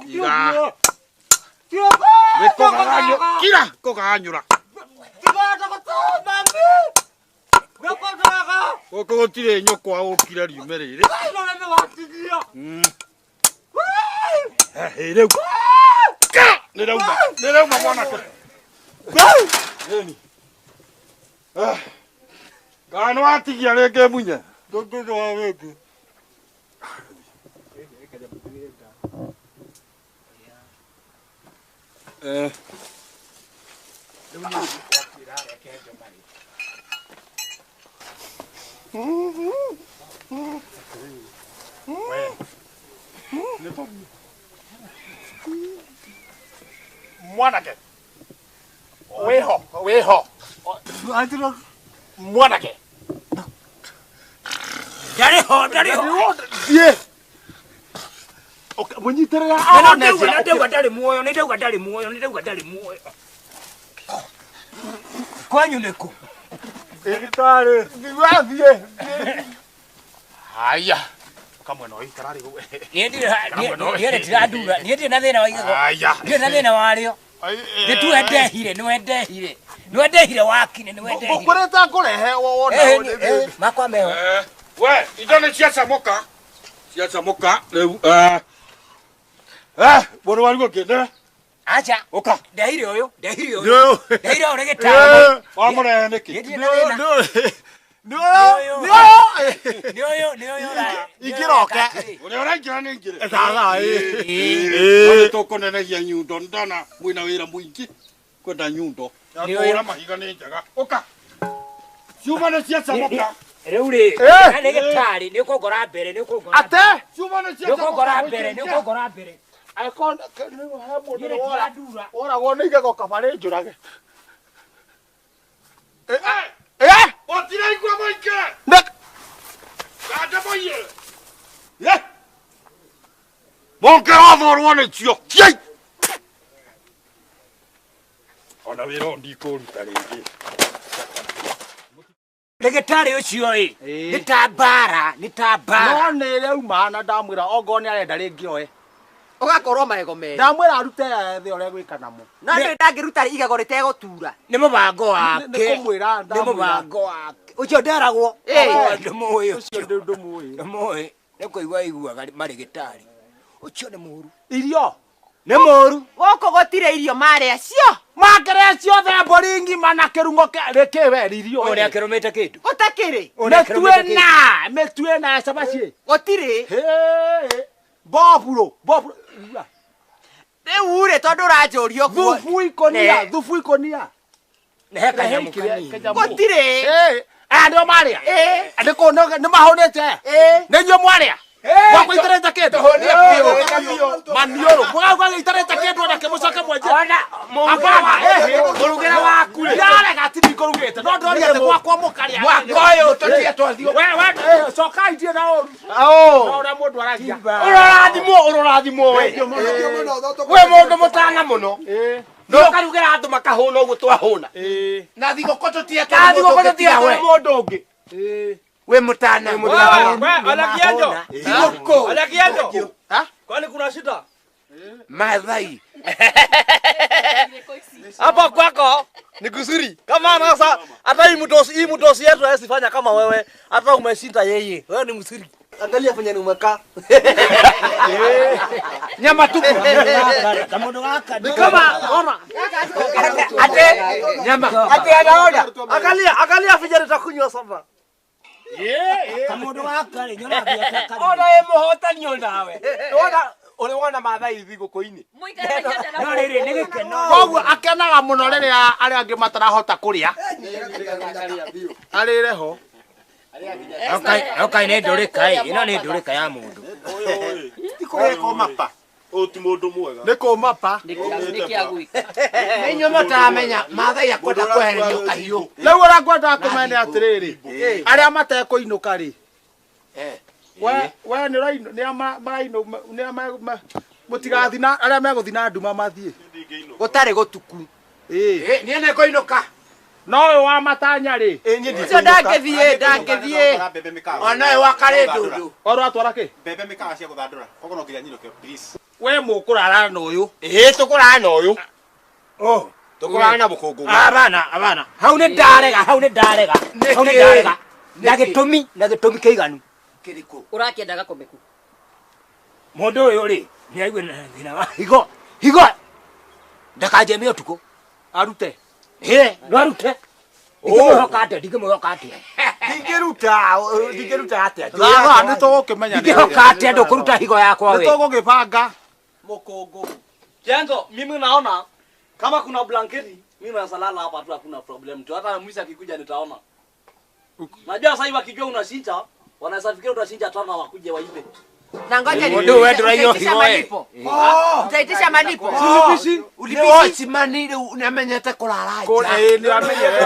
Iga. Nĩ kũgaganyũ- Kira, kũgaganyũra. Gũkũ gũtirĩ nyũkwa ũkire riume rĩrĩ. Ĩ rĩu. Nĩ rauma. Nĩ rauma mwanake. Ĩni. Ah. Kana nĩ watigia rĩngĩ munye. Ndũngĩthwa rĩngĩ. Eh. Mwanake. Wĩho, wĩho. Mwanake. Ndarĩ ho, ndarĩ ho. Thiĩ. Mũnyitĩrĩra Na no ndauga na ndauga ndarĩ muoyo, nĩ ndauga ndarĩ muoyo, nĩ ndauga ndarĩ muoyo. Kwanyu nĩ kũ? Thibitarĩ. Thiĩ. Haya. Kamwena ũyũ ikara rĩu. Niĩ ndirĩ ha- niĩ niĩ rĩtirandura, niĩ ndirĩ na thĩna wa igego. Haya. Ndirĩ na thĩna warĩo. Nĩ tu wendehire, nĩ wendehire. Nĩ wendehire wakine, nĩ wendehire. Ngũkwĩrĩte ngũrehe wona. Eh, eh, makwa meho. We, indo nĩ ciacamũka. Ciacamũka rĩu. Eh. Eh, mũrwaru ũngĩ nĩ. Acha. Ũka. Ndehire ũyũ, ndehire Nĩ ũyũ. ũyũ. Ndehire ũyũ nĩ gĩtambo. Wamũrehe nĩkĩ? Niĩ ndirĩ na thĩna. Nĩ ũyũ. Nĩ ũyũ. Nĩ ũyũ, nĩ ũyũ ũra- Ingĩroke. Ũrĩa ũraingĩra nĩ ingĩre. Thaa Ĩĩ. Tũkũnenegia nyundo ndona mwĩna wĩra mũingĩ kwenda nyundo. Ya Nĩ ũyũ. kũhũra mahiga nĩ njega. Ũka. Ciuma nĩ ciacamũka. Rĩu rĩ, Eh. nĩ gĩtarĩ, nĩ ũkũngora mbere, nĩ ũkũngora. Ate? Ciuma nĩ Nĩ ciacamũka. ũkũngora mbere, nĩ ũkũngora mbere. Woragwo nĩ igego kaba rĩ njũrage. Eh! Ũtiraigua mũingĩ. Nĩ. Kanda mũiyĩre. Ye. Mũngĩrothorwo nĩcio. Ciai. Ona wĩra ũyũ ndikũruta rĩngĩ. Ndagĩtarĩ ũcio ĩ, nĩ ta mbara, nĩ ta mbara. No nĩ rĩauma na ndamwĩra ongorwo nĩ arenda rĩngĩ oe. Ũgakorwo magego merĩ. Ndamwĩra arute ethe ũrĩa gwĩka namo. No ndĩ ndangĩruta igego rĩtegũtura. Nĩ mũbango wake. Nĩ kũmwĩra Nĩ ndamwĩra. mũbango wake. Ũcio nderagwo. Eh. Ndĩmũĩ Ũcio ndũmũĩ. Ndĩmũĩ. Nĩ kũigua aiguaga marĩ gĩtarĩ. Ũcio nĩ mũru. Irio. Nĩ mũru. Gũkũ gũtirĩ irio marĩa cio. Makĩrĩa ciothe mbũri ng'ima na kĩrung'o rĩkĩ we irio. Ũyũ nĩakĩrũmĩte kĩndũ. Gũtakĩrĩ. Ũyũ nĩakĩrũmĩte Mĩtue kĩndũ. na mĩtue na cabaci. Gũtirĩ. Boburo, boburo. Rĩu rĩ tondũ ũranjũria ũguo. Thubu ikũnia, thubu ikũnia. Nĩ he kanyamũ kanini. Gũtirĩ. Aya nĩo marĩa. Nĩ kũ nĩ mahũnĩte. Nĩ inyuĩ mwarĩa. Gwakwa itarĩte kĩndũ. Maniũrũ. Mũgauga gĩitarĩte kĩndũ ona kĩmũcoke mwenje. Hapana, mũrugĩre waku rĩ. Ndarega ti ndikũrugĩte. No ndĩroria atĩ gwakwa mũkarĩa. Mwaka ũyũ tũtige twathiĩ. We we cokai ndirĩ na ũru. No ũrĩa mũndũ aragia. Ũrorathimwo, ũrorathimwo we. We mũndũ mũtana mũno. Ndũkarugĩra andũ makahũna ũguo twahũna. Na thigũkũ tũtige Na thigũkũ tũtige twĩre mũndũ ũngĩ. Wĩ mũtana. Ole Kienjo. Thigũkũ. Ole Kienjo. Kwani kuna shida? Mathai. Hapa kwako ni kuzuri. Kama sasa hata hii mdosi hii mdosi yetu hawezi fanya kama wewe, hata umeshinda yeye. Wewe ni mzuri. Angalia venye ni umekaa. Nyama tupu. Kamundu gaka ni kama ona. Ate nyama. Ate anaona. Angalia, angalia venye nitakunywa sasa. Kamundu gaka rĩ nyonaga Ona ĩ mũhotani onawe. Wona ũrĩ wona Mathai thigũkũ-inĩ. No rĩrĩ nĩ gĩkeno. Koguo akenaga mũno rĩrĩa arĩa angĩ matarahota kũrĩa. Arĩre ho. Okai nĩ ndũrĩka ĩ, ĩno nĩ ndũrĩka ya mũndũ. Ti kũrĩa kũmapa. Ũyũ ti mũndũ mwega. Nĩ kũmapa. Nĩ inyuĩ mũtaramenya Mathai akwenda kwehererio kahiũ. Rĩu ũrĩa ngwendaga kũmenya nĩ atĩrĩrĩ, arĩa matekũinũka rĩ, we we nĩ ũrainũ nĩ a marainũ nĩ a mũtigathiĩ na arĩa megũthiĩ na nduma mathiĩ. Gũtarĩ gũtuku. Ĩĩ. Niĩ nĩ ngũinũka. No ũyũ wa matanya rĩ. Ũcio ndangĩthiĩ, ndangĩthiĩ. Ona ũyũ wa karĩndũndũ. Ũyũ ũratwara kĩ? Mbembe mĩkawa cia gũthandũra. Koguo no nginya nyinũke please. We mũkũrara na ũyũ. Ĩĩ tũkũrara na ũyũ. Tũkũrara na mũkũngũ. Abana, abana. Hau nĩ ndarega, hau nĩ ndarega. Hau nĩ ndarega. Na gĩtũmi, na gĩtũmi kĩiganu. Ũrakĩenda gakome kũ? Mũndũ ũyũ rĩ, nĩ aigue na thĩna wa higo. Higo. Ndakanjeme ũtukũ. Arute. Ĩ, no arute. Ndingĩmwĩhoka atĩa, ndingĩmwĩhoka atĩa. Ndingĩruta, ndingĩruta atĩa? Thaa nĩ tũgũkĩmenya. Ndingĩhoka atĩa ndũkũruta higo yakwa Nĩ we. tũgũgĩbanga. Mokongo. Jengo, mimi naona kama kuna blanketi, mimi naweza lala hapa tu, hakuna problem tu. Hata mwizi akikuja nitaona. Najua sasa hivi wakijua unashinja, wanaweza fikiria utashinja tano wakuje waibe. Na ngoja Mũndũ ũyũ wendũra utaitisha higo, eh. malipo. Utaitisha malipo. Nĩ Ulipishi. watchman rĩu nĩamenyete kũrara nja. Ĩĩ nĩ amenyerete.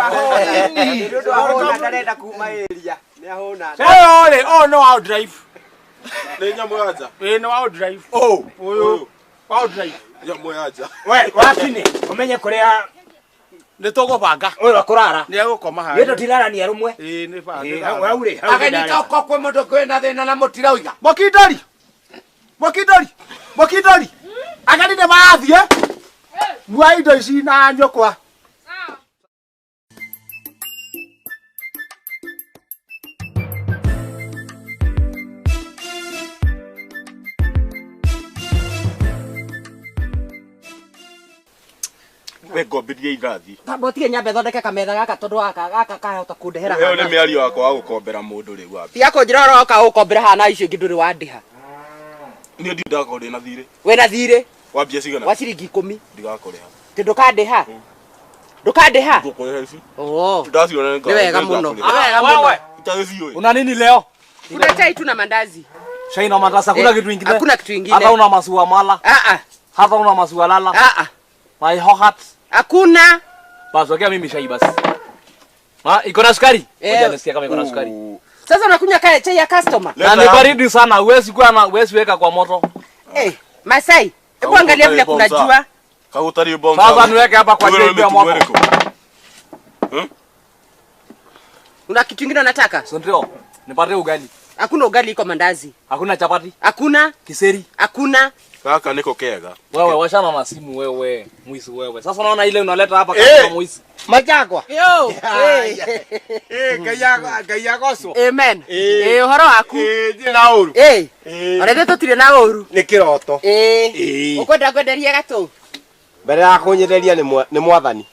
Nĩ ũndũ ahũna ndarenda kuma area. Nĩahũna. Ũyũ rĩ, ũyũ nĩ wa drive. Nĩ nyamũ ya nja. Ĩĩ nĩ wa drive. Ũyũ. Ũyũ. Wa drive. Nyamũ ya nja. We, wakini, ũmenye kũrĩa Nĩ tũgũbanga. ũyũ akũrara. Nĩ egũkoma haha. Nĩ tũtirarania rũmwe. Ĩĩ nĩ banga. Ĩĩ, hau hau rĩ, hau Ageni ndarara. toko kwĩ mũndũ kwĩna thĩna na mũtirauga. Mũkindori. Mũkindori. Mũkindori. Ageni nĩ marathiĩ. Mua indo ici na nyũkwa. We ngomberie ithathi. Kamba ũtige nyambe thondeke kametha gaka tondũ gaka gaka kahota kũndehera Ĩyo nĩ haha. mĩario yakwa wa gũkombera mũndũ rĩu wambe. Tiga kũnjĩra ũhoro woka ũkombera haha na icio ingĩ ndũrĩ wandĩha. Niĩ ndirĩ ndakorwo ndĩ na thirĩ. Wĩna thirĩ Wa mbia cigana? wa ciringi ikũmi. Ndigakũrĩha. Tĩ ndũkandĩha. Ndũkandĩha. Ngũkũrĩha ici. Oo. Ndaciona Nĩ wega mũno. Nĩ wega mũno. Itagĩciũĩ. Una nini leo? Kuna chai tu na mandazi. Chai na mandazi, hakuna Eh, kitu ingine. hakuna kitu ingine. Hata una maziwa mala. Ah ah. Hata una maziwa lala. Ah ah. My heart. Hakuna. Basi wekea mimi chai basi. Ma, iko na sukari? Eh. Ngoja nisikie kama iko na sukari. Sasa unakunywa chai ya customer. Na ni baridi sana, huwezi kuwa na huwezi weka kwa moto. Eh, Masai, hebu angalia vile kuna jua. Kagũtariĩ bomba. Sasa niweke hapa kwa Wewe jei ya moto. Una kitu kingine unataka? Si ndio? Nipatie ugali. Hakuna ugali, iko mandazi. Hakuna chapati? Hakuna. Kiseri? Hakuna. Gaka niko kega. Wewe wachana na simu wewe, mwizi wewe. Sasa unaona ile unaleta hapa Eh. kama mwizi. Majagwa. Yo. Eh, Ngai agocwo. Amen. Eh, ũhoro waku? Eh, ndirĩ na ũru. Eh. Ona ithuĩ tũtirĩ na ũru. Nĩ kĩroto. Eh. Ĩĩ. Ũkwenda ngwenderie gatũ? Mbere ya kũnyenderia nĩ mwathani.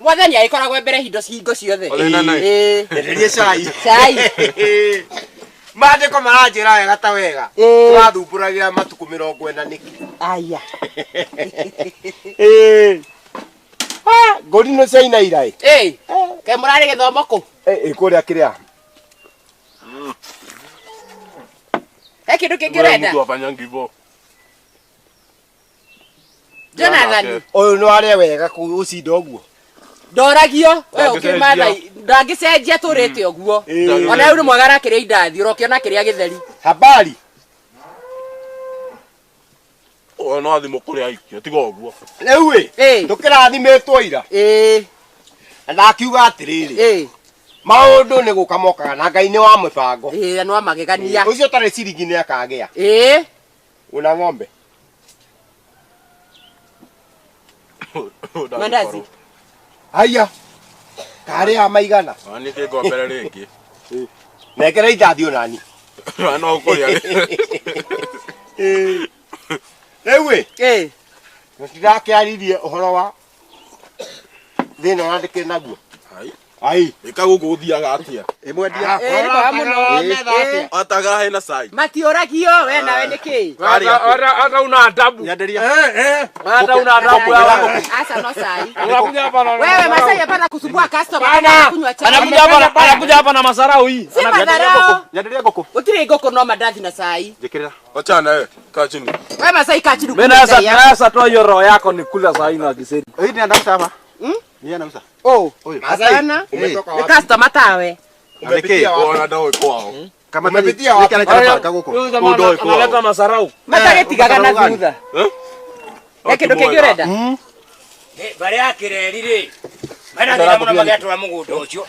Mwathani agĩkoragwo mbere hindo hingo ciothe. Ĩĩ. Nyenderie cai. Cai. Maandĩko maranjĩra wega ta wega. Ĩĩ. Tũrathumbũragĩra matukũ 40 nĩkĩ? Aya. Ĩĩ. Ah, ngũri nĩ ciaina ira ĩ. Ĩĩ. Kaĩ mũrarĩ gĩthomo kũ? Ĩ kũrĩa kĩrĩa. He kĩndũ kĩngĩ ũrenda? Mtu afanyangi hivyo. Jonathan. Ũyũ nĩ warĩa wega ũcinda ũguo. Ndoragio we Ndangĩcenjia. ũkĩmatha ndangĩcenjia tũrĩte ũguo. Ĩĩ. Ona rĩu nĩ mwega arakĩrĩa indathi ũrokĩona kĩrĩa gĩtheri. Habari. Ũyũ no thimũ kũrĩa aikia, tiga ũguo. Rĩu ĩ, tũkĩrathimĩtwo ira. Ĩĩ. Na ndakiuga atĩrĩrĩ. Maũndũ nĩ gũka mokaga na Ngai nĩ wa mũbango. Ĩĩ, nĩ wa magegania. Ũcio ũtarĩ ciringi nĩ akagĩa. Ĩĩ. Una ng'ombe. Mandazi. Haya. Karĩa maigana. Na niĩ kĩngombere rĩngĩ. Nengera indathi onani. Na no ũkũrĩa. Rĩu ĩ. Ĩĩ. Tũtirakĩaririe ũhoro wa thĩna ũrĩa ndĩkĩrĩ naguo. Ai. Ai. Ĩka gũkũ gũthiaga atĩa? Ĩ mwendia. Ĩĩ, nĩ kwega mũno. Ĩĩ. Ataga hena cai. Matiũragio we nawe nĩkĩ? Hata una adabu. Nyenderia. Hata una adabu wewe. Asa no sai. Unakuja hapa na Wewe Masai hapana kusumbua customer. Bana. Anakunywa chai. Anakuja hapa anakuja hapa na masarau hii. Si madharau. Nyenderia ngũkũ. Gũtirĩ ngũkũ no mandathi na cai. Njĩkĩrĩra. Wachana wewe, kaa chini. We Masai kaa chini Mimi ukunywe naweza chai yako. naweza toa hiyo roho yako nikula saa hii na kiseri. Hii ni anauza hapa. Ni anauza. Oh. Huyu. Hapana. Umetoka Ni customer tawe. Umepitia wapi? Ona ndoo kwao. Kama umepitia wapi? Huyu jamaa analeta masarau. Matagĩtigaga na thutha. He kĩndũ kĩngĩ ũrenda? Barĩ ya kĩreri rĩ mena thĩna mũno magĩatwara mũgũnda ũcio.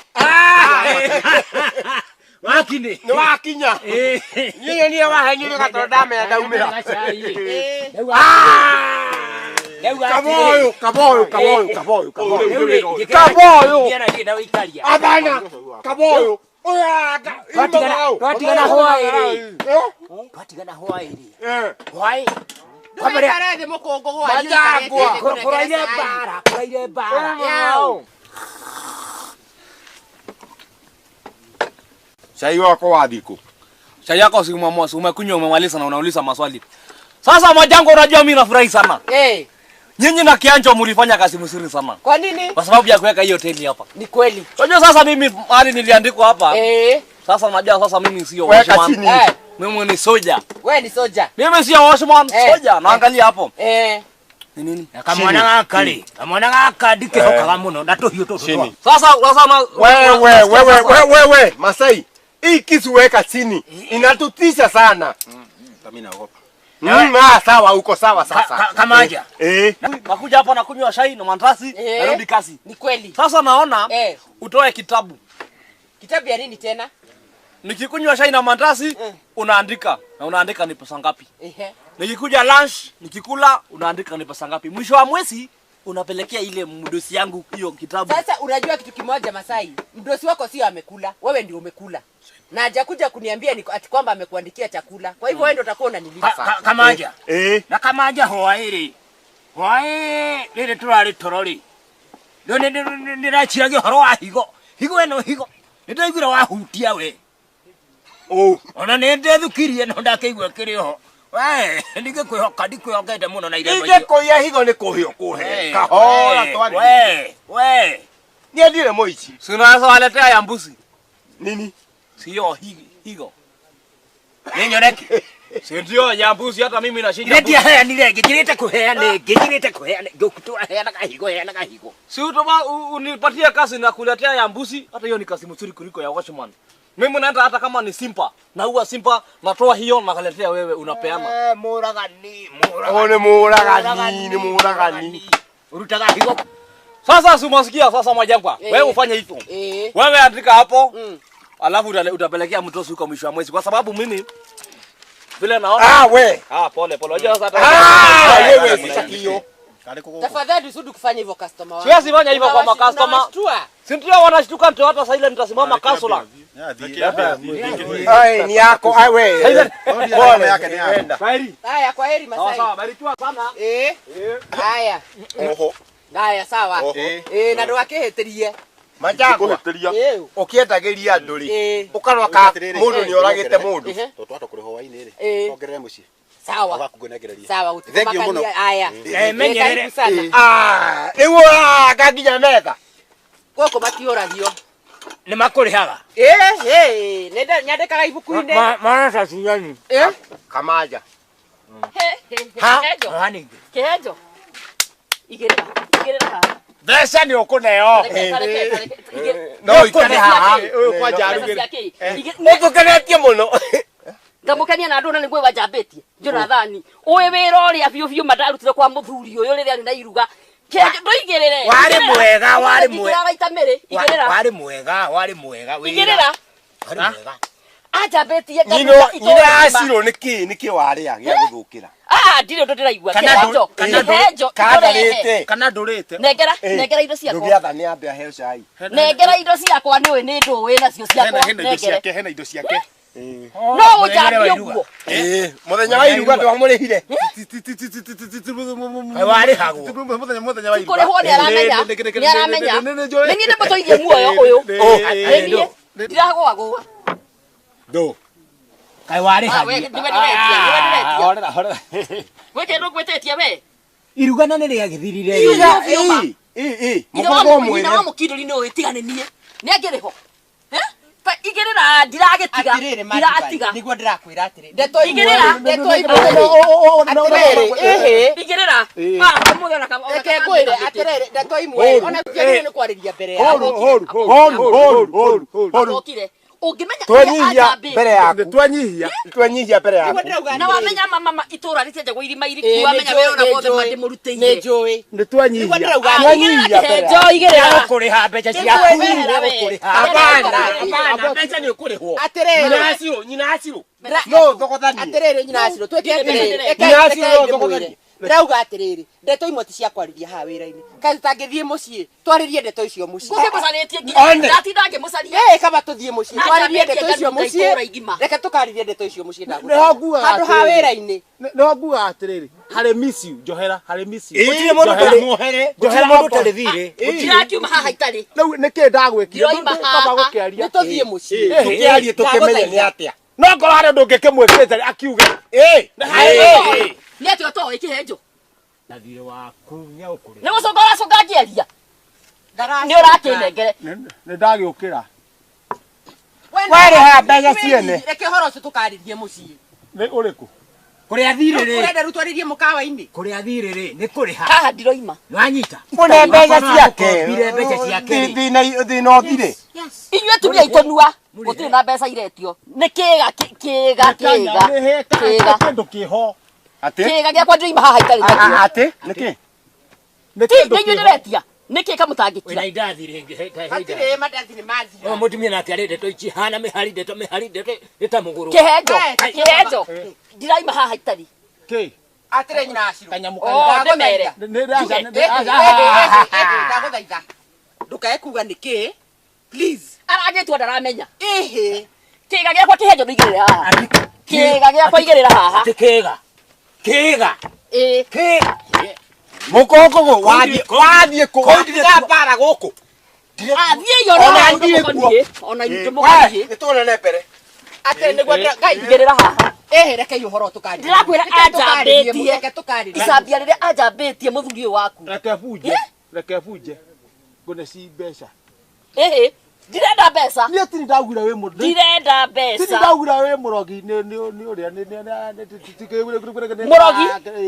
Wakinĩ. Nĩ wakinya. Niĩ niĩ wahenyũrĩka tondũ ndamenya ndaumĩra. Kaboyo, kaboyo, kaboyo, kaboyo, kaboyo. Kaboyo. Abana, kaboyo. Twatigana hwaĩ rĩ. Twatigana hwaĩ rĩ. Hwaĩ. Ndũgaikare thĩ mũkũngũ hwaĩ. Majangwa. Kũraire mbara, kũraire mbara. Chai wako wathiĩ kũ? Chai yako si umeamua, si umekunywa umemaliza na unauliza maswali. Sasa Majango, unajua mimi nafurahi sana. Eh. Nyinyi na Kianjo mlifanya kazi mzuri sana. Kwa nini? Kwa sababu ya kuweka hiyo hoteli hapa. Ni kweli. Unajua sasa mimi mahali niliandikwa hapa. Eh. Sasa unajua sasa mimi sio Weka watchman. chini. Eh. Mimi ni soja. Wewe ni soja. Mimi sio watchman, Eh. soja. Naangalia hapo. Eh. Ni nini? Kamwana gaka rĩ, kamwana gaka ndikĩhokaga mũno na tũhiũ tũtũ. Sasa sasa na Wewe wewe wewe wewe Masai, hii kisu weka chini. Inatutisha sana. Mimi naogopa. Sawa uko sawa sasa. Kamaja. Eh. Nakuja hapa nakunywa chai na mandazi, Eh. narudi kazi. Ni kweli. Sasa naona Eh. utoe kitabu. Kitabu ya nini tena? Nikikunywa chai na mandazi unaandika na unaandika ni pesa ngapi. Ehe. Nikikuja lunch, nikikula unaandika ni pesa ngapi. Mwisho wa mwezi unapelekea ile mdosi yangu hiyo kitabu. Sasa unajua kitu kimoja Masai, mdosi wako sio amekula, wewe ndio umekula. Na hajakuja kuniambia ni ati kwamba amekuandikia chakula. Kwa hivyo wewe ndio utakuwa unanilipa. Kamaja. Eh. Na Kamaja hwaĩ rĩ. Hwaĩ rĩrĩ tũrarĩ toro rĩ. Rĩu nĩndĩraciragia ũhoro wa higo. Higo ĩno higo. Nĩndaiguire wahutia we. Ona nĩndethukirie no ndakĩigua kĩrĩ ho. We, ndingĩkwĩhoka ndikwĩhokete mũno na irembo icio. Ingĩkũiya higo nĩ kũhe ũkũhe. Kahora twari. We, we. Niĩ ndirĩ mũici. Si unaweza waletea ya mbuzi. Nini? Sio higo. Nĩ nyoneki. Si ndio ya mbuzi hata mimi nashinda. Ire ndiaheanire ĩngĩ, njirĩte kũheana ĩngĩ, njirĩte kũheana ĩngĩ, heanaga higo, heanaga higo. Si utoma unipatie kazi na kuletea ya mbuzi, hata hiyo ni kazi mzuri kuliko ya watchman. Mimi naenda hata kama ni simpa, naua simpa, natoa hiyo nakaletea wewe unapeana. Eh, mũragani, Oh, nĩ mũragani, nĩ mũragani. Urutaga higo. Sasa si umesikia sasa Majangwa? Eh. Wewe ufanye hivyo. Eh. Wewe andika hapo. Alafu utapelekea mtosi huko mwisho wa mwezi kwa sababu mimi vile naona. Ah, we. Ah, pole pole. Unajua sasa hata Ah, wewe sitaki hiyo. Tafadhali usudi kufanya hivyo customer wangu. Siwezi fanya hivyo kwa makastoma. Unawashtua. Si ndio wanashtuka ndio hata sasa ile nitasimama kansula. Ai, ni yako. Ai we. Pole yake ni yako. Enda. Haya, kwa heri Masai. Sawa sawa, barikiwa sana. Eh. Haya. Oho. Haya, sawa. Oho. Eh, na ndũgakĩhĩtĩrie. Majangwa. Eh. Ũkĩendagĩria andũ rĩ, Eh. ũkarora ka mũndũ nĩ oragĩte mũndũ. Ehe. Tondũ twahota kũrĩhwo hwaĩ-inĩ rĩ. Eh. Tuongerere mũciĩ. Sawa. Ũgakũnengereria. Sawa, Thank you mũno. gũtikũmakania. Haya. Eh, menyerere. Karibu sana. Ah, rĩu ũranga nginya metha. Gũkũ matiũragio. Nĩ makũrĩhaga. Eh, eh, nenda nyandĩkaga ibuku-inĩ. Mana caciani. Eh? Kamaja. Ha? Kihenjo. Ha ningĩ. Kihenjo. Igĩrĩra. Igĩrĩra haha. Mbeca nĩ ũkũneo. Reke, reke, reke. Igĩrĩra. No ikare haha. Ũyũ kwanja Mbeca arugĩre. cia kĩ? Igĩ- Ũtũkenetie mũno. Ngamũkenia na andũ na nĩguo wanjambĩtie Jonathani ũĩ wĩra ũrĩa biũ biũ ma ndarutire kwa mũthuri ũyũ rĩrĩa arĩ na iruga Kĩhenjo, ndũigĩrĩre Warĩ mwega, warĩ mwega. Igĩrĩra maita merĩ igĩrĩra Warĩ mwega, warĩ mwega. wĩra. igĩrĩra Warĩ mwega. anjambĩtie Nyina ngaruta nyina itũũra acirwo nĩ kĩ nĩ kĩ warĩa gĩa gũthũkĩra. Ah, ndirĩ ũndũ ndĩraigua Kana Kĩhenjo, kana kĩhenjo ndũrehe. Kandarĩte. Kana ndũrĩte. Nengera nengera indo ciakwa Ndũgĩatha nĩ ambe aheo cai. nengera indo ciakwa nĩũĩ nĩ ndũĩ nacio ciakwa Hena indo nengere ciake, hena indo ciake. no ũnjambie ũguo Eh, mũthenya wa iruga ndwamũrĩhire. Kaĩ warĩhagwo. Mũthenya mũthenya wa iruga. kũrĩhwo nĩ aramenya nĩ aramenya nĩ niĩ ndĩmũtũirie muoyo ũyũ nĩ niĩ ndiragũagũa Ndũ. Kaĩ warĩhagwo. Ah, we, nĩwe ndĩretia, nĩwe ndĩretia. Horera, horera. Gwĩ kĩndũ ngwĩtĩtie we Iruga na nĩ rĩagĩthirire. Iruga. Ĩ, ĩ, ĩ, Ithe wa mũkorwo nyina wa mwĩre. mũkindũri nĩ ũĩ tiga nĩ niĩ nĩ angĩrĩ ho Eh? Ta igĩrĩra ndiragĩtiga Atĩrĩrĩ ndiratiga Madivai, nĩguo ndĩrakwĩra atĩrĩ. Ndeto imwe. Igĩrĩra. Ndeto imwe. Atĩrĩrĩ, ĩhĩ. igĩrĩra Ah, ũmũthĩ ona kama- ona Reke kama ngwĩre ndĩragĩtĩte. atĩrĩrĩ, ndeto imwe. Ona kĩagĩrĩire nĩ kwarĩria mbere ya Horu, horu, horu, horu, horu, horu. Okire. Ũngĩmenya ũrĩa Twenyihia anjambĩtie. mbere yaku. Twanyihia. Twenyihia mbere Nĩguo yaku. ndĩrauga na atĩrĩrĩ. wamenya mama itũra rĩtienjagwo irima Ĩĩ, iriku nĩ wamenya njũĩ, wĩra ũrĩa nĩ wothe njũĩ. mandĩmũrutĩire Nĩ njũĩ. Nĩ twanyihia. Nĩguo ndĩrauga Ah, atĩrĩrĩ. igĩrĩra Twanyihia mbere kĩhenjo igĩrĩra Ũkũrĩha mbeca Nĩ ciaku. Wehera we. Hapana, hapana, mbeca nĩ ũkũrĩhwo. Atĩrĩrĩ. Nyina acirwo, nyina acirwo. No thogothanie. Atĩrĩrĩ nyina acirwo twĩke atĩrĩrĩ. Nyina Reke acirwo reke no ndĩmwĩre. thogothanie. Ndĩrauga atĩrĩrĩ, ndeto imwe ti cia kwarĩria haha wĩra-inĩ. Kaĩ tũtangĩthiĩ mũciĩ twarĩrie ndeto icio mũciĩ. Ngũkĩmũcarĩtie nginya ndatinda ngĩmũcaria. Ĩĩ kaba tũthiĩ mũciĩ twarĩrie ndeto icio mũciĩ. Reke tũkarĩrie ndeto icio mũciĩ Nĩho ngugaga handũ ha atĩrĩrĩ. wĩra-inĩ. Nĩho ngugaga atĩrĩrĩ, harĩ miss you njohera, harĩ miss you. Gũtirĩ mũndũ ũtarĩ muohere, gũtirĩ mũndũ ũtarĩ thirĩ. Ndirakiuma haha itarĩ. Rĩu nĩkĩ ndagwĩkire? Ndiroima Kaba haha. gũkĩaria. Nĩ tũthiĩ mũciĩ. Tũkĩarie tũkĩmenye nĩ atĩa. No ngorwo harĩ ũndũ ũngĩkĩmwĩkĩte akiuge. Nĩ atĩa ũtoĩ kĩhenjo? Na thirĩ waku nĩaũkũrĩha. Nĩ gũcũnga ũracũnga ngĩaria. Nĩ ũrakĩnengere. Nĩ ndagĩũkĩra. Warĩha mbeca ciene. Reke ũhoro ũcio tũkarĩrie mũciĩ. Nĩ ũrĩkũ? Kũrĩa thirĩ rĩ. Ũrenda rĩu twarĩrie mũkawa-inĩ? Kũrĩa thirĩ rĩ nĩ kũrĩha. Haha ndiroima. Nĩwanyita? Mũne mbeca ciake. Mbire mbeca ciake rĩ. Thĩna ũthire. Inyuĩ atumia itũnua gũtirĩ na mbeca iretio. Nĩ kĩga kĩga kĩga kĩga kĩndũ kĩho. Atĩ? Kĩga gĩakwa ndiroima haha itarĩ nakĩo. Atĩ? Nĩkĩ? Nĩ Ti nĩ inyuĩ ndĩretia. Nĩkĩ kamũtangĩkira? Wĩna indathi rĩngĩ. Hatirĩ mandathi nĩ mathira. Ũyũ mũtumia nake arĩ ndeto ici hana mĩhari ndeto mĩhari ndeto nĩ ta mũgũrũ. Kĩhenjo kĩhenjo ndiraima haha itarĩ. Kĩ? Atĩrĩ nyina Acirũ. Kanyamũ Oh, ndĩmere. Ndagũthaitha. Ndũkae kuga nĩkĩ. Please. Aragĩtua ndaramenya. Ĩhĩ. Kĩga gĩakwa kĩhenjo ndũigĩrĩre haha. Kĩga gĩakwa igĩrĩra haha. Atĩ kĩga. Kĩga. Ĩĩ. Kĩga. Mũkũngũgũ wathiĩ wathiĩ kũ? Wathiĩ mbara gũkũ. Athiĩ ona niĩ kuo. Ona inyuĩ ndĩmũkoniĩ. Nĩ tuonane mbere. Atĩrĩ nĩguo Ngai igĩrĩra haha. Ĩhĩ rekei ũhoro tũkarĩrie. Ndĩrakwĩra anjambĩtie. Reke tũkarĩrie. Icambia rĩrĩa anjambĩtie mũthuri ũyũ waku. Reke bunje. Reke bunje. Ngũne ci mbeca. Ĩhĩ. Ndirenda mbeca. Niĩ tiri ndaugire wĩ mũndũ. Ndirenda mbeca. Tiri ndaugire wĩ mũrogi nĩ nĩ nĩ ũrĩa nĩ nĩ nĩ Mũrogi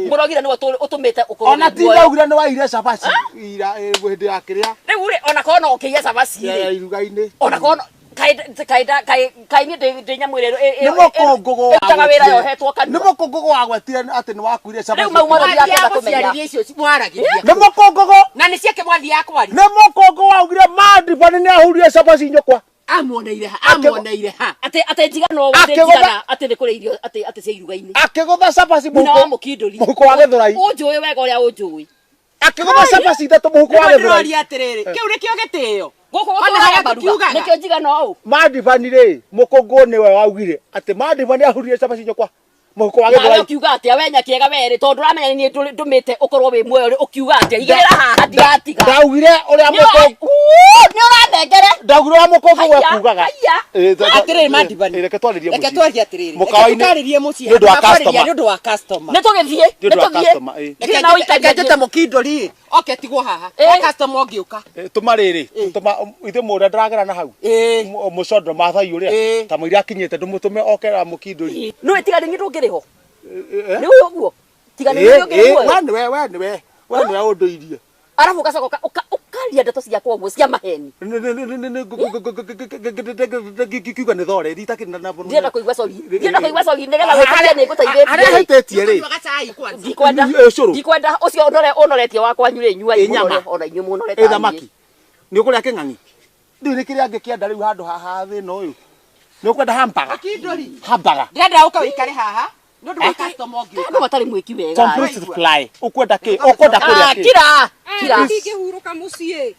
mũrogi na nĩwe ũtũmĩte ũkorwo Ona wĩ ti muoyo. ndaugire nĩ waire cabaci ira hĩndĩ ya kĩrĩa. Rĩu rĩ ona korwo no ũkĩiya cabaci Ya rĩ. iruga-inĩ. Ona korwo kaĩ kaĩ kaĩ kaĩ niĩ ndĩ nyamũ ĩrĩa Nĩ mũkũngũgũ ĩrutaga wĩra yohetwo kanua. Nĩ mũkũngũgũ wagwetire atĩ nĩ wakuire cabaci. Rĩu mau mothe ndirakĩenda kũmenya. Mwathiaga icio mwaragĩria. Nĩ mũkũngũgũ. Na nĩ ciake mwathiaga kwaria. Nĩ mũkũngũ waugire Mandibani nĩ ahurire cabaci nyũkwa. Amuoneire ha amuoneire ha. Atĩ atĩ njigana ũũ atĩ njigana atĩ nĩ kũrĩ irio atĩ atĩ cia iruga-inĩ. Akĩgũtha cabaci Nyina wa mũkindũri. Mũhuko wa gĩthũrai. Ũnjũĩ wega ũrĩa ũnjũĩ. Akĩgũtha cabaci ithatũ mũhuko wa gĩthũrai. Ndĩroria atĩrĩrĩ, kĩu nĩkĩo gĩtĩo. Gũkũ Ona gũtũraga harĩa maruga. tũkiugaga. Nĩkĩo njigana ũũ. Mandibani rĩ mũkũngũ nĩwe waugire atĩ Mandibani ahurire cabaci nyũkwa mũhuko wa Nawe gĩthũrai. ũkiuga atĩa we nyakĩega werĩ tondũ ũramenya nĩ niĩ ndũmĩte ũkorwo wĩ muoyo rĩ ũkiuga atĩa igĩrĩra haha ndiratiga. Ndaugire ũrĩa mũkũngũ Nĩ ũranengere. Ndaugire ũrĩa mũkũngũ Haiya, ekugaga. haiya. Atĩrĩrĩ Mandibani. Reke twarĩrie Reke mũciĩ. twarie atĩrĩrĩ. Reke Mũkawa-inĩ. tũkarĩrie mũciĩ. Nĩ ũndũ wa Handũ ha kwarĩria customer. Nĩ ũndũ wa customer. Nĩ tũgĩthiĩ. Nĩ Nĩ ũndũ wa tũthiĩ. customer, ĩ. Ndirĩ na ũikaria Reke njĩte mũkindũri. Oke tigwo haha. Wa customer ũngĩũka. Tũma rĩrĩ tũma ithuĩ mũrĩa ndĩragera na hau mũcondro mathai ũrĩa ta mũira akinyĩte ndũmũtũme oke ra mũkindũri. Nĩwe tiga nĩ niĩ ndũngĩrĩ ho. Nĩ ũyũ ũguo. Tiga nĩ niĩ ndũngĩrĩ We muoyo. nĩwe we nĩwe we nĩwe ũndũirie. Arabu ũgacoka ũkaria ndeto ciakwa ũguo cia maheni. Ngiuga nĩ thore ritakĩrĩ na Ndirenda kũigua sorry. Ndirenda kũigua sorry nĩgetha gwĩtĩkia nĩ ngũteithĩtie. Harĩa hĩtĩtie rĩ. Ndikwenda. Cũrũ. Ndikwenda ũcio ũnore ũnoretie wakwa nyurĩ nyuai Ĩ nyama. mũnore ona inyuĩ mũnore Ĩ thamaki. Nĩ ũkũrĩa kĩng'ang'i. Ndiũĩ nĩ kĩrĩa angĩkĩenda rĩu handũ haha thĩna ũyũ. Nĩ ũkwenda hambaga. Mũkindũri. Hambaga. Ndĩrenda ũke ũikare haha. Nĩ ũndũ wa customer ũngĩũka. Andũ matarĩ mwĩki wega. Complete fly. Ũkwenda kĩ? Ũkwenda kũrĩa kĩ? Kira. Kira. Ndingĩhurũka mũciĩ.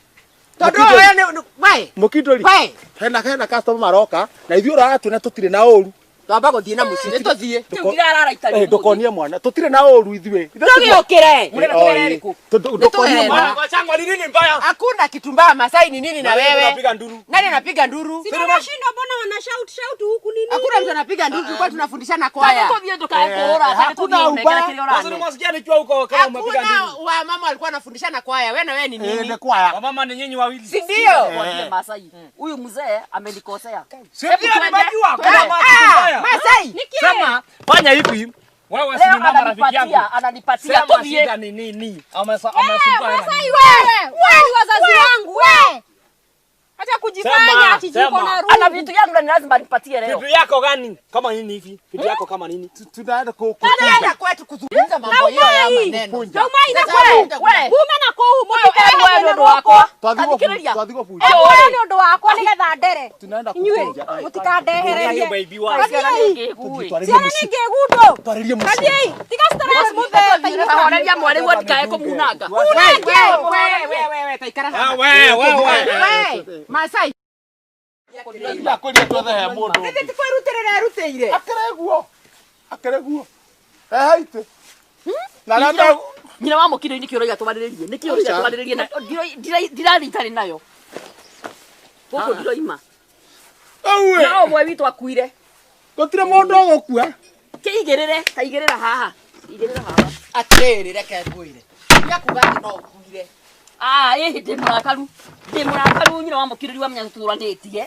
Tondũ we nĩ we. Mũkindũri. We. Hena customer maroka na ithuĩ ũraratuona tũtirĩ na ũru. Twamba gũthiĩ na mũciĩ. Nĩ tũthiĩ. Rĩu ndirarara itarĩ. Ndũkonie mwana. Tũtirĩ na ũru ithuĩ. Tũgĩũkĩre. Mũrenda tũgerere kũ? Ndũkonie mwana. Changwa ni nini mbaya? Hakuna kitu mbaya Masai ni nini na Na wewe wewe? unapiga nduru. Nani anapiga nduru? Sina washinda mbona wana shout shout huku nini? Hakuna mtu anapiga nduru, tulikuwa tunafundishana kwaya. Tũthiĩ ndũkae kũhũra. Hakuna Tũthiĩ ũnengere ubaya. kĩrĩa Sasa ũrane. nimwasikia nikiwa huko kama umepiga Hakuna nduru. wa mama walikuwa wanafundishana kwaya, wewe na wewe ni nini? Nĩ kwaya. Wamama ni nyinyi wawili. Si ndio? Mwambie Masai, huyu mzee amenikosea. Si ndio nimejua kuna kitu mbaya. Masai. Sema fanya hivi. Wewe si Leo ni mama rafiki yangu. ananipatia, ananipatia. Sema Tũthiĩ. shida ni nini? Amesumbua hela Masai nini? wewe, wewe ni wazazi wangu wewe. Acha kujifanya Sema. ati kijiko na Ana rungu. vitu yangu na ni lazima nipatie leo. Vitu yako gani? Kama nini hivi? Vitu yako kama nini? Tunaenda Tunaenda kwetu kuzungumza mambo hiyo ya maneno. Na umai na Sasa kwe. rundo We. Ume na kuu Ũyũ nĩ ũndũ wakwa. Twathigwo Tathikĩrĩria. twathigwo bunja. Ĩyo nĩ ũndũ wakwa nĩgetha ndere. Tunaenda Inyuĩ kukunja. mũtikandehererie. Baby wa. Ciana nĩ ngĩgu ĩ. Ciana nĩ ngĩgundu. Twarĩrie mũciĩ. Kathiĩi, tiga stress mũthee. Tahoreria mwarĩ guo ndikae kũmunanga. Munange. We we we we taikara haha. We we we. We Masai. Ndakwĩrire twethe he mũndũ ũngĩ. Nĩ ti kwĩrutĩrĩra erutĩire. Akĩrĩ guo. Akĩrĩ guo. Rehe itĩ. Na arĩa me- Nyina wa mũkindũ nĩkĩ ũroiga twarĩrĩrie? Nĩkĩ ũroiga twarĩrĩrie na ndirathiĩ itarĩ nayo. Gũkũ ndiroima. Auwe. Na ũmwe witũ akuire. Gũtirĩ mũndũ ũgũkua. Kĩigĩrĩre, ta igĩrĩra haha. Igĩrĩra haha. Atĩrĩrĩ reke ngwĩre. Tiga kuga atĩ no ũkuire. Ah, ĩhĩ ndĩ mũrakaru. Ndĩ mũrakaru nyina wa mũkindũ wamenya tũtũranĩtie.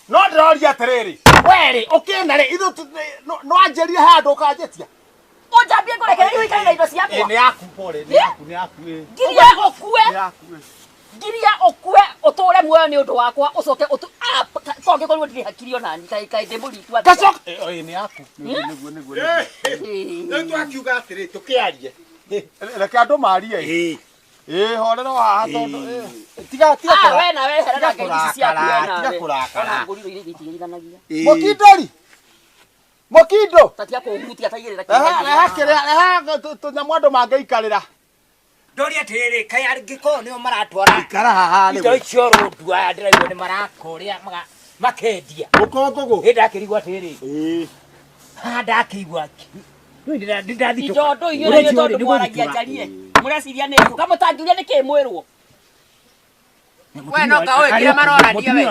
No ndĩroria atĩrĩrĩ. Werĩ ũkĩna rĩ ithuĩ no anjĩrire handũ ũkanjĩtia. Ũnjambie ngũrekererie ũikare na indo Ĩ ciakwa. nĩ yaku pole, nĩ yaku, nĩ yaku ĩ. Ngiria ũkue. Nĩ yaku ĩ. Ngiria ũkue ũtũre muoyo nĩ ũndũ wakwa ũcoke ũtũ ah, kongĩkorirwo ndirĩ hakiri onani kaĩ kaĩ ndĩ mũritu atĩa. Gacoka. Ĩ ĩ, nĩ yaku. Nĩguo nĩguo nĩguo. Ĩĩ. Rĩu twakiuga atĩrĩ tũkĩarie. Reke andũ marie. Ĩĩ. Ĩ horera haha tondũ ĩ. Tiga tiga Ah, kũra- we nawe herera Tiga ngai ici ciaku we kũrakara, nawe. tiga kũrakara. Ona ngũriro iria itigeithanagia. Mũkindori. Mũkindo. Tatia kũhutia taigĩrĩra Reha reha kĩrĩa reha tũnyamũ andũ mangĩikarĩra. Ndoria atĩrĩrĩ kaĩ angĩkorwo nĩo maratwara Ikara haha indo rĩu. icio rũndu aya ndĩraigua nĩ maraka ũrĩa makendia. Mũkũngũgũ. Ĩ ndakĩrigwo atĩrĩrĩ Ĩĩ. haha ndakĩigua nĩ Indo ndũ inyuĩ nĩ tondũ mwaragia njarie. Mũreciria nĩ kũ? Kamũtangiuria nĩ kĩ mwĩrwo? We no ka ũĩ kĩrĩa marorania we.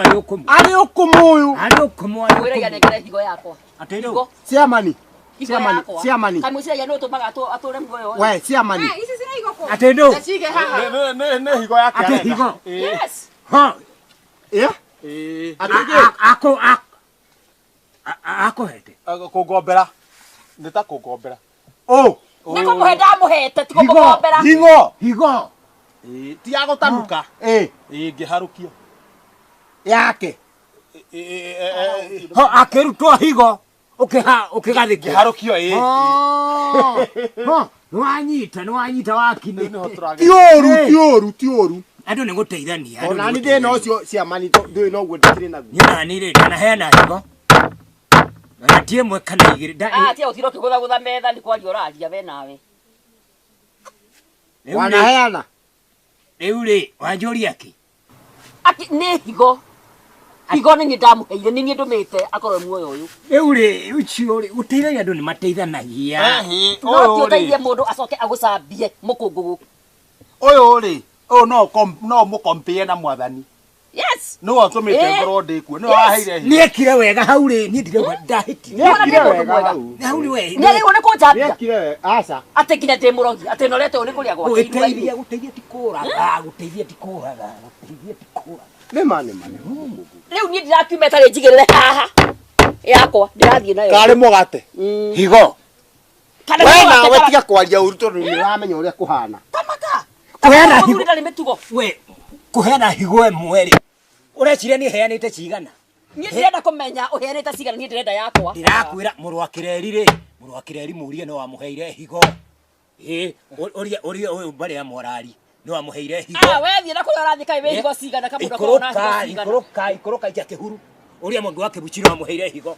Arĩ ũkũmũ ũyũ. Arĩ ũkũmũ arĩ Mwĩragia ũkũmũ. nengere higo yakwa. Atĩrĩ Higo. Ciamani. Higo Ciamani. yakwa. Ciamani. Kamũciragia nĩ ũtũmaga atũre muoyo ũyũ. We ciamani. Ici ciraigwo kũ? Atĩ ndũ Tacige haha. Nĩ nĩ nĩ higo yake Atĩ arenda. higo. Ĩ. Yes. Ha Ĩ? Ĩ. Atĩ kĩ? ako akũhete. Kũngombera. Nĩ ta kũngombera. Ũ. Nĩ kũmũhe ndamũhete ti kũmũgombera. Higo. Higo. Ĩ ti ya gũtanuka. Ĩ. Ĩ ngĩharũkio. Yake. Ĩ ĩ ĩ Ho akĩrutwo higo ũkĩha ũkĩgathĩkio. ngĩharũkio ĩ. Ho nĩwanyita nĩwanyita wakinĩ. Rĩu nĩho tũragera. Ti ũru, ti ũru, ti ũru. Andũ nĩ gũteithania. andũ Ona nĩ ni ndĩ na gũteithania. ũcio ciamani ndũĩ noguo ndikĩrĩ naguo. Niĩ nani rĩ ndanaheana higo. Na ti ĩmwe kana igĩrĩ. Ah, tia ũtira ũkĩgũthagũtha metha nĩ kwaria ũraria we nawe. Rĩu rĩ- Wanaheana. Rĩu rĩ wanjũria kĩ? Aki nĩ higo. Higo nĩ niĩ ndamũheire nĩ niĩ ndũmĩte akorwo muoyo ũyũ. Rĩu rĩ ũcio rĩ gũteithania andũ nĩ mateithanagia. Ĩhĩ, No ũyũ ti ũteithie rĩ. mũndũ acoke agũcambie mũkũngũgũ. Ũyũ rĩ. Ũyũ no no mũkompĩe na mwathani. Yes. Nĩwe ũtũmĩte Ĩ. ngorwo ndĩ kuo. Nĩwe Yes. waheire higo. Nĩekire wega hau rĩ niĩ ndirauga ndahĩtire. Nĩekire Nĩekire mũndũ wega mwega. hau. Hau rĩ we. Nĩarĩirwo nĩ kũnjambia. Nĩekire wega. Aca. Atĩ nginya ndĩ mũrogi atĩ norete ũũ nĩ kũrĩa gwake Gũteithia iruga-inĩ. gũteithia ti kũraga gũteithia ti kũraga gũteithia ti kũraga. Nĩ ma nĩ ma. Rĩu niĩ ndĩrakiuma ĩtarĩ njigĩrĩre haha yakwa ndĩrathiĩ nayo. Karĩ mũgate. Higo. Kana We nĩ nawe mũgate tiga kwaria ũru tondũ nĩ ũramenya ũrĩa kũhana. Tamaka. Kũheana Mũthuri higo. ndarĩ mĩtugo. We kũheana higo ĩmwe rĩ ũreciria niĩ heanĩte cigana? Niĩ ndĩrenda kũmenya ũheanĩte cigana niĩ ndĩrenda yakwa. Ndĩrakwĩra mũrũ wa Kĩreri rĩ mũrũ wa Kĩreri mũrie no wamũheire higo. Ĩ ũria ũria ũyũ mbarĩ ya Mwarari no wamũheire higo. Ah, we thiĩ na kũrĩa ũrathiĩ kaĩ wĩ higo cigana kamũndũ akorwo na higo Ikũrũka cigana. ikũrũka ikũrũka icha kĩhuru ũria mũndũ wa Kĩbuchi no wamũheire higo.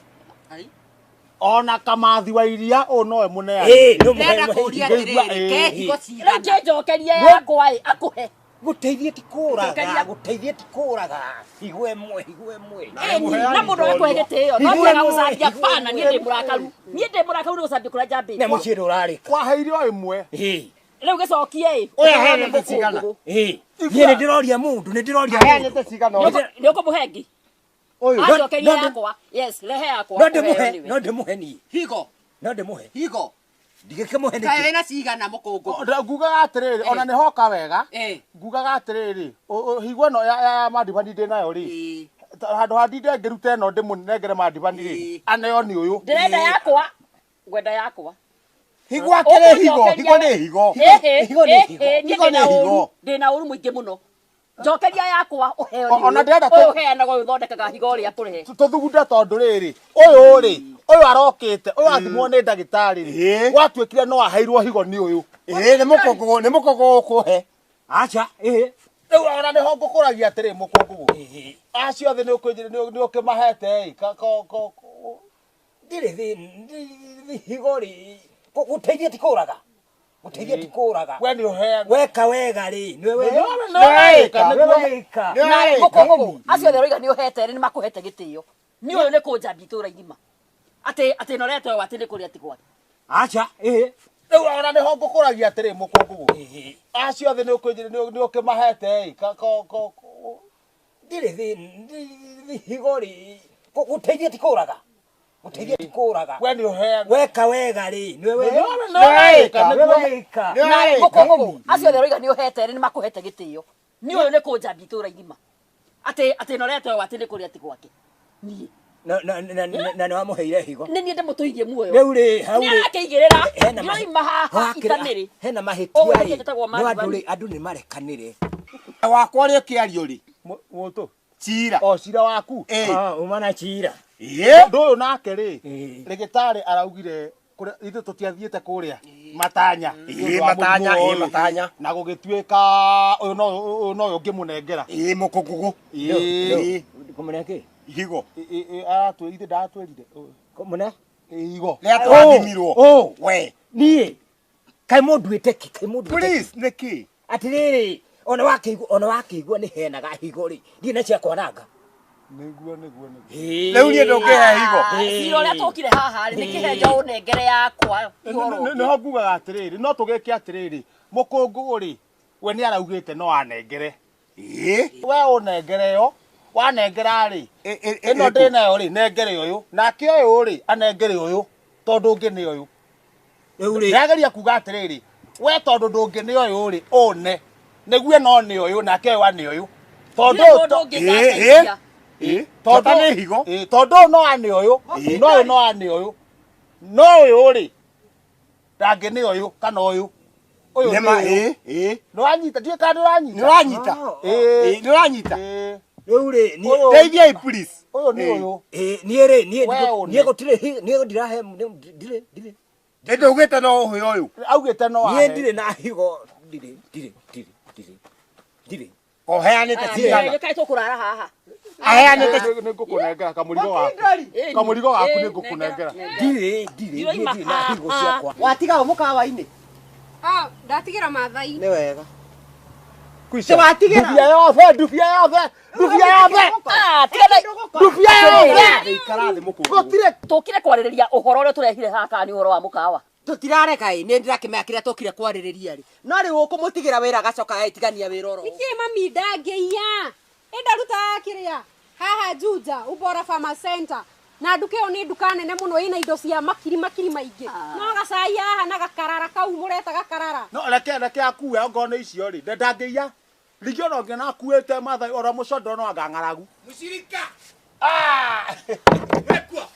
Ona kamathi wa iria ũyũ nowe mũneani. Ĩ no Ndĩrenda mũhe kũũria higo. atĩrĩrĩ, ke higo Rĩu cigana? kĩnjokerie yakwa ĩ akũhe. Gũteithia ti kũraga Njokeria. gũteithia ti kũraga higo ĩmwe higo ĩmwe. Ĩni, na mũndũ agakũhe gĩtĩo no Higo tiaga ĩmwe, gũcambia higo bana niĩ ĩmwe. ndĩ mũrakaru. Niĩ ndĩ mũrakaru nĩ gũcambia kũrĩa Na njambĩtwo. mũciĩ ndũrarĩka. Waheire o ĩmwe. Ĩ Rĩu gĩcokie ĩ. Ũyũ aheanĩte cigana? ĩ niĩ nĩ ndĩroria mũndũ nĩ ndĩroria mũndũ. Aheanĩte cigana ũyũ? Nĩ ũkũmũhe ĩngĩ? Ũyũ. Anjokerie no, no. yakwa. Yes, rehe yakwa. No ũheo ndĩmũhe nĩwe. no ndĩmũhe niĩ. Higo. No ndĩmũhe. Higo. Ndigĩkĩmũhe Kaĩ nĩkĩ? wĩna cigana mũkũngũgũ? Ngugaga atĩrĩrĩ ona nĩ hoka wega. Ĩ. Ngugaga atĩrĩrĩ higo ĩno ya mandibani ndĩ nayo rĩ. Ĩ. Handũ ha ndinde ngĩrute ĩno ndĩmũnengere mandibani rĩ. Ĩ. Aneo nĩ ũyũ. Ndĩrenda yakwa. Ngwenda yakwa. Higo akĩrĩ higo. Higo nĩ higo. Ĩhĩ, Higo nĩ higo. ĩhĩ, niĩ Higo ndĩna nĩ ũru. higo. Ndĩna ũru mũingĩ mũno. Njokeria yakwa ũheo nĩ Ona ũyũ. ndĩrenda Ũyũ ũheanaga ũyũ ũthondekaga higo ũrĩa akũrehe. Tũthugunde tondũ rĩrĩ ũyũ rĩ ũyũ arokĩte ũyũ athimwo nĩ ndagĩtarĩ rĩ gwatuĩkire no aheirwo higo nĩ ũyũ. Ĩĩ nĩ mũkũngũgũ nĩ mũkũngũgũ ũkũhe. Acha ĩhĩ. Rĩu ona nĩho ngũkũragia atĩrĩ mũkũngũgũ acio othe nĩ ũkĩmahete ĩ Ndirĩ thĩ higo rĩ gũteithia ti kũraga. Gũteithia ti kũraga. We nĩ ũheana. Weka wega rĩ nĩwe Nĩ weka. Na mũkũngũgũ acio othe ũroiga nĩ ũhete rĩ nĩ makũhete gĩtĩo. Nĩ ũyũ nĩ kũnjambia itũũra igima. Atĩ atĩ norete ũyũ atĩ nĩ kũrĩa ti gwake. Acha ĩhĩ. Rĩu ona nĩho ngũkũragia atĩrĩ mũkũngũgũ acio othe nĩ ũkĩmahete ĩ Ndirĩ thĩ higo rĩ gũteithia ti kũraga. Gũteithia ti kũraga. We nĩ ũheana. Weka wega rĩ nĩwe weka. Na mũkũngũgũ acio othe ũroiga nĩ ũhete rĩ nĩ makũhete gĩtĩo. Nĩ ũyũ nĩ kũnjambia itũũra igima. Atĩ atĩ norete ũyũ atĩ nĩ kũrĩa ti gwake. Niĩ Na na na na nĩ wamũheire higo. nĩ niĩ ndĩmũtũirie muoyo. Rĩu rĩ hau Nĩ rĩ arakĩigĩrĩra. hena Ndĩroima haha itanĩrĩ. hena Ũguo mahĩtia nĩkĩo rĩ njĩtagwo no andũ Maribani. rĩ andũ nĩ marekanĩre. Wakwa ũrĩa ũkĩario rĩ. Mũtũ. Cira. O cira waku. Ah, uma na cira. Ĩĩ. Ũndũ ũyũ nake rĩ rĩgĩtarĩ araugire kũrĩa ithuĩ tũtiathiĩte kũrĩa matanya. Ĩĩ, Nĩ ũndũ wa matanya, mũrimũ ĩĩ, ũyũ. matanya. Na gũgĩtuĩka ũyũ no ũyũ no ũngĩmũnengera. Ĩĩ mũkũngũgũ. Ĩĩ. Kũmũne kĩ? Higo. Ĩĩ aratwĩ ithuĩ ndatwĩrire. Kũmũne? Higo. Rĩrĩa tũrathimirwo. Ũ. We. Niĩ kaĩ mũnduĩte kĩ? Kaĩ mũnduĩte kĩ? Please nĩkĩ? Atĩrĩrĩ ona wakĩigua ona wakĩigua nĩ heanaga higo rĩ ndirĩ na cia kwananga. Nĩguo nĩguo nĩguo. Rĩu niĩ ndũngĩhe higo. Cira ũrĩa tũkire haha rĩ nĩ kĩhenjo ũnengere yakwa. Nĩho ngugaga atĩrĩrĩ no tũgĩke atĩrĩrĩ mũkũngũgũ rĩ we nĩ araugĩte no anengere. Ĩĩ. We ũnengere yo wanengera rĩ ĩno ndĩ nayo rĩ nengere ũyũ nake ũyũ rĩ anengere ũyũ tondũ ũngĩ nĩ ũyũ. Rĩu rĩ Ndĩrageria kuga atĩrĩrĩ we tondũ ndũngĩ nĩ ũyũ rĩ ũne nĩguo no nĩ ũyũ nake ũyũ ane ũyũ tondũ Ndirĩ mũndũ ũngĩ ndateithia. Ĩĩ. tondũ Bata nĩ higo. Ĩĩ, tondũ ũyũ no ane ũyũ no ũyũ no ane ũyũ no ũyũ rĩ ndangĩ nĩ ũyũ kana ũyũ ũyũ Nĩ nĩ ma ũyũ. ĩĩ ĩĩ. Nĩwanyita ndiũĩ kana nĩũranyita. Nĩ ũranyita. Ĩĩ. Ĩĩ nĩ ũranyita. Ĩĩ. Rĩu rĩ niĩ Ũyũ- Ndeithiai please. Ũyũ nĩ Ĩĩ. ũyũ. ĩĩ niĩ rĩ niĩ We ũne. niĩ gũtirĩ niĩ ndirahe ndirĩ ndirĩ Ĩndĩ ugĩte no ũhe ũyũ. Augĩte no niĩ ahe. ndirĩ na higo ndirĩ ndirĩ ndirĩ ndirĩ ndirĩ. Ũheanĩte cigana? Kaĩ tũkũrara haha. Aheanĩte Nĩ ngũkũnengera kamũrigo waku. Kamũrigo waku nĩ ngũkũnengera. Ndirĩ ndirĩ niĩ Ndiroima ndirĩ na higo ciakwa. Watiga ũ mũkawa-inĩ? Ah, ndatigĩra Maathai. Nĩ wega. Kwica. Watigĩra. Ndubia yothe, ndubia yothe, ndubia yothe. Ah, tigana Ndubia yothe. Ikara thĩ mũkũngũgũ. Gũtirĩ tũkire kwarĩrĩria ũhoro ũrĩa tũrehire haha kana nĩ ũhoro wa mũkawa. Tũtirareka ĩ, nĩ ndĩrakĩmenya kĩrĩa tũkire kwarĩrĩria rĩ. No rĩu ũkũmũtigĩra wĩra agacoka agĩtigania wĩra oro. Nĩkĩ mami ndangĩiya? Ĩ ndarutaga kĩrĩa haha Juja Ubora Farmer Center na nduka ĩyo nĩ nduka nene mũno ĩna indo cia makiri makiri maingĩ no gacai haha na gakarara kau mũreta gakarara No reke reke akue ongorwo nĩ icio rĩ ndangĩiya. Rĩngĩ ona ũngĩona akuĩte Maathai ora mũcondo no anga ng'aragu. Mũcirika. Ah! Wekua.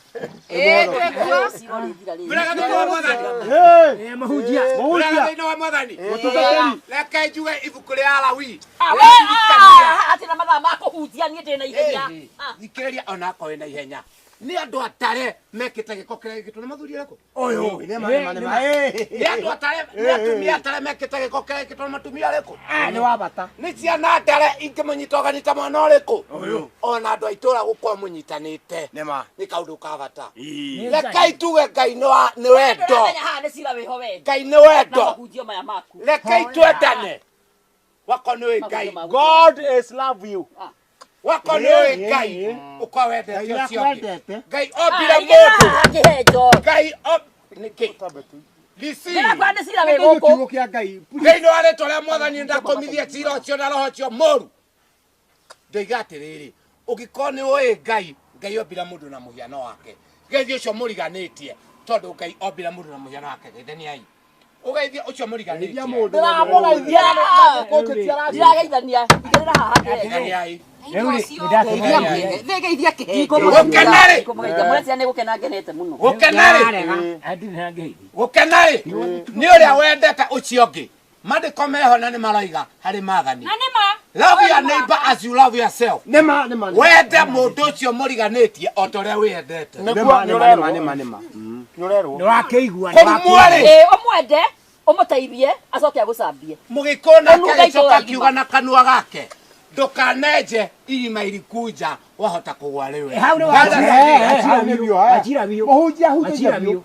Ĩ, twekuo. Cira ũrĩthira rĩrĩ. Mwĩraga thĩinĩ wa Mwathani. Hey! Mahunjia. Mwĩraga Mũhunjia. thĩinĩ wa Mwathani. Mũtungatĩri. Reke njuge ibuku rĩa Lawi. Ah, we, ah, atĩ na mathaa ma kũhunjia niĩ ndĩ na ihenya. Ah. Thikĩrĩria ona akorwo wĩna ihenya. Nĩ andũ atare mekĩte gĩko kĩrĩa gĩkĩtwo nĩ mathuri arĩkũ? Ũyũ. Nĩ ma nĩ ma nĩ ma. Ĩĩ. Nĩ andũ atare, nĩ atumia atare mekĩte gĩko kĩrĩa gĩkĩtwo nĩ matumia arĩkũ? Ah, nĩ wa bata. Nĩ ciana ndare ingĩmũnyita ũganyita mwana ũrĩkũ? Ũyũ. Ona andũ a itũũra gũkorwo mũnyitanĩte Nĩ ma. nĩ kaũndũ ka bata. Ĩĩ. Rekei tuge Ngai nĩ wa nĩ wendo. Ndĩramenya haha nĩ cira wĩho we. Ngai nĩ Na wendo. mahunjio maya maku. Rekei twendane. Wako nĩ ũĩ Ngai. God is love you. Wako nĩ ũĩ Ngai. Ũkorwo wendete Ngai ũcio ũngĩ. nĩakwendete. Ngai ombire Ah, mũndũ. igĩra kĩhenjo. Ngai o nĩkĩ? Lisi. Ndĩrakwĩra nĩ cira wĩ Kiugo gũkũ. kĩa Ngai. Thĩinĩ wa rĩtwa rĩa Mwathani ndakũmithia cira ũcio na roho ũcio mũru. Ndoiga atĩrĩrĩ, ũngĩkorwo nĩ ũĩ Ngai, Ngai ombire mũndũ na mũhiano wake. Geithia ũcio mũriganĩtie, tondũ Ngai ombire mũndũ na mũhiano wake. Geithaniai. Ũgeithie ũcio mũriganĩtie. Geithia mũndũ. Ndĩramũgeithia na Ndĩrageithania. Igĩrĩra haha kĩhenjo. Geithaniai. Rĩu rĩ nĩ ndakĩmenya. Thĩgeithia kĩhenjo. Gũkena-rĩ. Ndikũmũgeithia. Mũrecia nĩ gũkena ngenete mũno. Gũkena-rĩ. Ndirĩ na ngeithi. Gũkena-rĩ, nĩ ũrĩa wendete ũcio ũngĩ. Mandĩko meho na nĩ maroiga harĩ maathani. Na nĩ ma. Love your neighbor as you love yourself. Nĩma nĩma. Wende mũndũ ũcio mũriganĩtie o ta ũrĩa wĩyendete. Nĩma nĩma nĩma nĩma nĩma. Nĩũrerwo. Nĩwakĩigua. Kũrumwo-rĩ. Ĩĩ, ũmwende ũmũteithie acoke agũcambie. Mũgĩkũyũ nake Ũnunge agĩcoka itũũra akiuga na kanua gake ndũkanenje irima iriku nja wahota kũgwa rĩwe. Hau nĩ Hau wachira biũ. Wachira biũ. Mũhunjia Wachira ahunjagia biũ.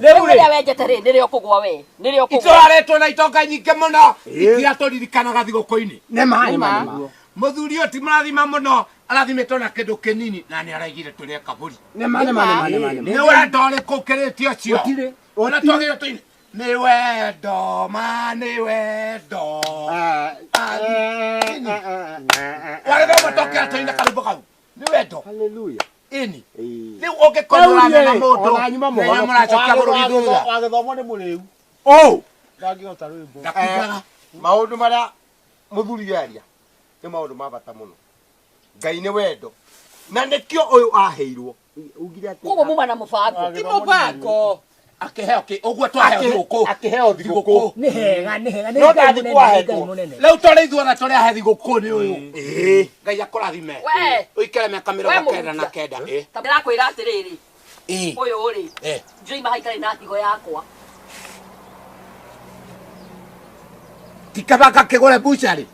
Rĩu rĩrĩa wenjete rĩ nĩrĩo ũkũgwa we. Nĩrĩo ũkũgwa. Itũra rĩtũ na itonga nyingĩ mũno itiratũririkanaga thigũkũ-inĩ. Nĩma nĩma nĩma. Mũthuri ũyũ ti mũrathima mũno arathimĩtwo na kĩndũ kĩnini na nĩ araigire tũrĩe kaburi. Nĩma nĩma nĩma nĩma nĩma. Nĩ wendo ũrĩkũ ũkĩrĩte ũcio? Gũtirĩ. Ona twagĩrĩirwo tũine nĩ wendo ma nĩ wendo. Wagĩrĩirwo gũtokera tũine karwĩmbo kau. Nĩ wendo. Hallelujah. Ĩni. Rĩu ũngĩkorwo ũrarĩ na mũndũ Ona nyuma na inyuĩ mũracokia bũrũri thutha. Wagĩthomo nĩ mũrĩu. Oh. Ndangĩhota rwĩmbo. Ndakugaga. Maũndũ marĩa mũthuri aria nĩ maũndũ ma bata mũno. Ngai nĩ wendo. Na nĩkĩo ũyũ aheirwo. Ugire atĩ Koguo muma na mũbango. Ti mũbango. Akĩheo kĩ ũguo twaheo thigũkũ. Akĩheo thigũkũ. Nĩ hega nĩ hega. Nĩ No Ngai ndathi mũnene, nĩ Ngai kwahetwo. mũnene. Rĩu tũrĩ ithuothe tũrĩ ahe thigũkũ nĩ ũyũ. Ĩĩ. Ngai akũrathime. We. Ũikare mĩaka We 99. Ĩĩ. Ta ndĩrakwĩra atĩrĩrĩ. Ĩĩ. Ũyũ rĩ. Eh. Ndĩroima haha itarĩ na higo yakwa. Ti kaba ngakĩgũre bucari.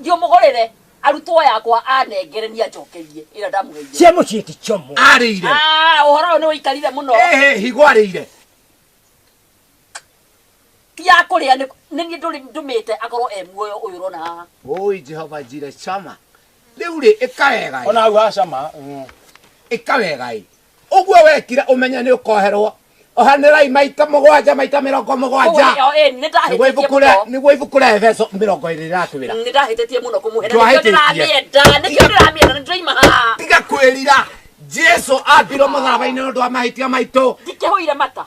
Thiĩ ũmũgũrĩre arutwo yakwa anengere niĩ anjokerie ĩrĩa ndamũheire. Cia mũciĩ ti chomo. Arĩire. Ah, ũhoro ũyũ nĩ ũikarire mũno. Ĩhĩ higo arĩire. Ti ya kũrĩa nĩ niĩ ndũmĩte akorwo e muoyo ũyũ ũrona haha. Oi Jehova njire cama. Rĩu rĩ ĩka wega ĩ. Ona hau hacama. Ĩka wega ĩ. Ũguo wekire ũmenye nĩ ũkoherwo. Ohanĩrai maita mũgwanja maita mĩrongo Koguo mũgwanja. nĩ- ĩĩ, nĩ Nĩguo ndahĩtĩtie ibuku rĩa mũno. nĩguo ibuku rĩa Efeso 20 rĩratwĩra. Nĩ ndahĩtĩtie mũno kũmũhe na nĩkĩo Ndwahĩtĩtie. ndĩramĩenda nĩkĩo ndĩramĩenda nĩ ndĩroima haha. Tiga kwĩrira. Jesu ambirwo mũtharaba-inĩ nĩ ũndũ wa mahĩtia maitũ Ndikĩhũire mata.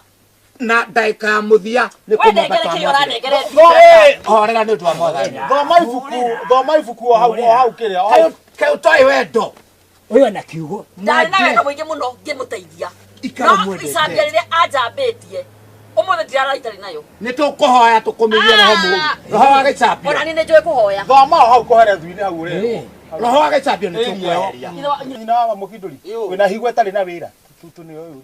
na ndagĩka ya mũthia nĩ We kũmwamba nengere kĩrĩa twamwambire. ũranengere. Horera nĩ ũndũ wa Mwathani. Thoma ibuku, thoma ibuku o hau o hau kĩrĩa. o hau. Kaĩ ũtoĩ wendo. Ũyũ ena kiugo. Ndarĩ na wendo mũingĩ mũno ngĩmũteithia. Ikara No ũmwendete. icambia rĩrĩa anjambĩtie ũmũthĩ ndirara itarĩ nayo. Nĩ tũkũhoya tũkũmĩrie roho mũũru. Roho wa gĩcambio. Ona niĩ nĩ njũĩ kũhoya. Thoma o hau kũhere thuinĩ hau ũrerwo. Roho wa gĩcambio nĩ tũkweheria. Nyina wa mũkindũri. Wĩna higo ĩtarĩ na wĩra. Tutu nĩ ũyũ.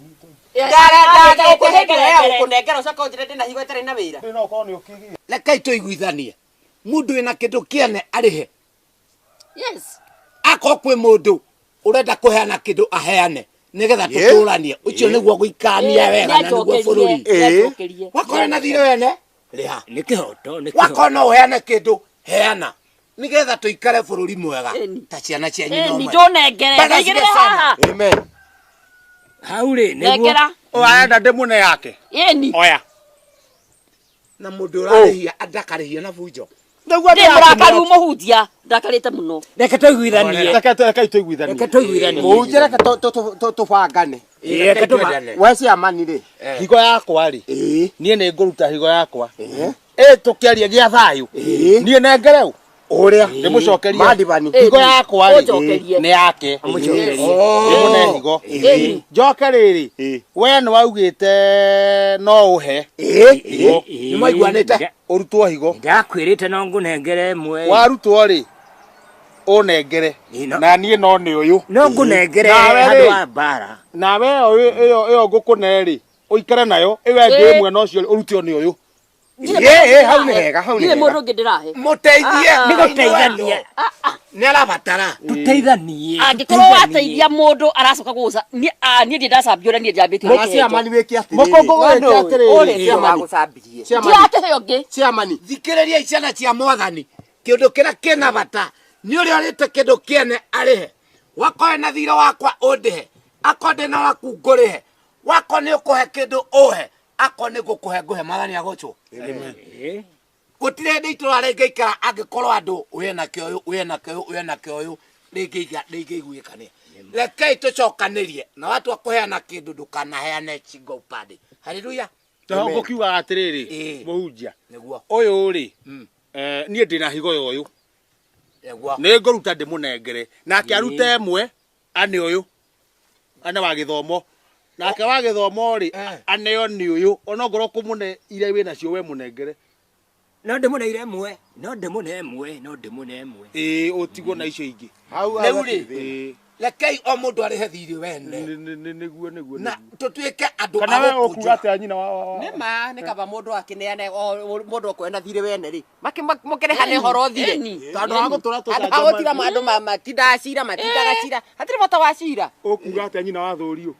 Kũnengera ũcoke ũnjĩre ndĩna higo ĩtarĩ na wĩra. No ũkorwo nĩ ũkĩgie. Rekei tũiguithanie. Mũndũ wĩna kĩndũ kĩene arĩhe. Yes. Akorwo kwĩ mũndũ ũrenda kũheana kĩndũ aheane nĩgetha tũtũranie. Ũcio nĩguo gũikarania wega na nĩguo bũrũri. Nĩanjokerie. Wakorwo na thirĩ wene rĩha. Nĩ kĩhoto nĩ kĩhoto. Wakorwo no ũheane kĩndũ heana nĩgetha tũikare bũrũri mwega Ĩni. ta ciana cia nyina Ĩni ũmwe. ndũnengere. Bana Ndaigĩrĩre cire sana. haha. Amen. Hau rĩ nĩguo. Nengera. Ũyũ arenda ndĩmũne yake. Ĩni. Oya. Na mũndũ ũrarĩhia ndakarĩhia na bunjo. Nĩguo Ndĩ mũrakaru mũhunjia. Ndakarĩte mũno. Reke tũiguithanie. Reke reke tũiguithanie. Reke tũiguithanie. Mũhunjia reke tũbangane. Ĩĩ, reke tũba. We ciamani rĩ. Higo yakwa rĩ. Ĩĩ. Niĩ nĩ ngũruta higo yakwa. Ĩ tũkĩaria gĩa thayũ. Ĩĩ. Niĩ nengere ũ. Ũrĩa. Ndĩmũcokerie. Madivani. Higo yakwa rĩ Ũnjokerie. nĩ yake. Amũcokerie. Ndĩmũne higo. Ĩni. Njoke rĩrĩ. We nĩ waugĩte no ũhe. Ĩĩ. Higo. Nĩ mwaiguanĩte? Ũrutwo higo. Ndakwĩrĩte no ngũnengere ĩmwe. Warutwo rĩ ũnengere. Na niĩ no nĩ ũyũ. No ngũnengere Nawe handũ rĩ, wa mbara. nawe ĩyo ĩyo ĩyo ngũkũne rĩ ũikare nayo ĩyo ĩngĩ Ĩĩ. ĩmwe na ũcio ũrutio nĩ ũyũ. Ĩĩ, hau nĩ hega, hau nĩ Ndirĩ hega. mũndũ ũngĩ ndĩrahe. Mũteithie. Ah, ah. Nĩ gũteithania. Nĩ arabatara. Tũteithanie. Angĩkorwo wateithia mũndũ aracoka gũgũca niĩ ah, niĩ ndirĩ ndacambio ũrĩa niĩ njambĩtio nĩ Na kĩhenjo. ciamani wĩke atĩrĩrĩ. Mũkũngũ wĩke atĩrĩrĩ. Ũrĩ cio wagũcambirie. Ciamani. Ndirakĩheo ũngĩ. Ciamani. Thikĩrĩria ciana cia Mwathani. Kĩndũ kĩrĩa kĩna bata nĩ ũrĩa ũrĩte kĩndũ kĩene arĩhe. Wakorwo na thirĩ wakwa ũndĩhe. Akorwo ndĩna waku ngũrĩhe. Wakorwo nĩ ũkũhe kĩndũ ũhe. Akorwo nĩ ngũkũhe ngũhe Mwathani agocwo. Gũtirĩ hĩndĩ itũra rĩngĩikara angĩkorwo andũ ũyũ ena kĩa ũyũ ũyũ ena kĩa ũyũ ũyũ ena kĩa ũyũ rĩngĩiguĩkania. Rekei tũcokanĩrie na watua kũheana kĩndũ ndũkanaheane shingo upande. Haleluya. Toho ngũkiugaga atĩrĩrĩ Ĩĩ. mũhunjia Nĩguo. ũyũ rĩ niĩ ndĩna higo ya ũyũ Nĩguo. nĩ ngũruta ndĩmũnengere nake arute ĩmwe ane ũyũ ane wa gĩthomo nake wa gĩthomo rĩ aneo nĩ ũyũ ona ngorwo kũmũne iria wĩ nacio we mũnengere No ndĩmũneire ĩmwe, no ndĩmũne ĩmwe, no ndĩmũne ĩmwe. Ĩĩ ũtigwo na icio ingĩ. Hau Rĩu rĩ, rekei o mũndũ arĩhe thirĩ wene nĩguo nĩguo na tũtuĩke andũ Kana a we ũkuga gũkũnjũra. atĩa nyina wa nĩ ma nĩ kaba mũndũ akĩneane o mũndũ akuona thirĩ wene rĩ mũkĩrĩhane horo thirĩ Ĩni. Tondũ wa gũtũra Handũ ha gũtira andũ matindaga cira matindaga cira hatirĩ bata wa cira Ũkuga atĩa nyina wa thũriũ?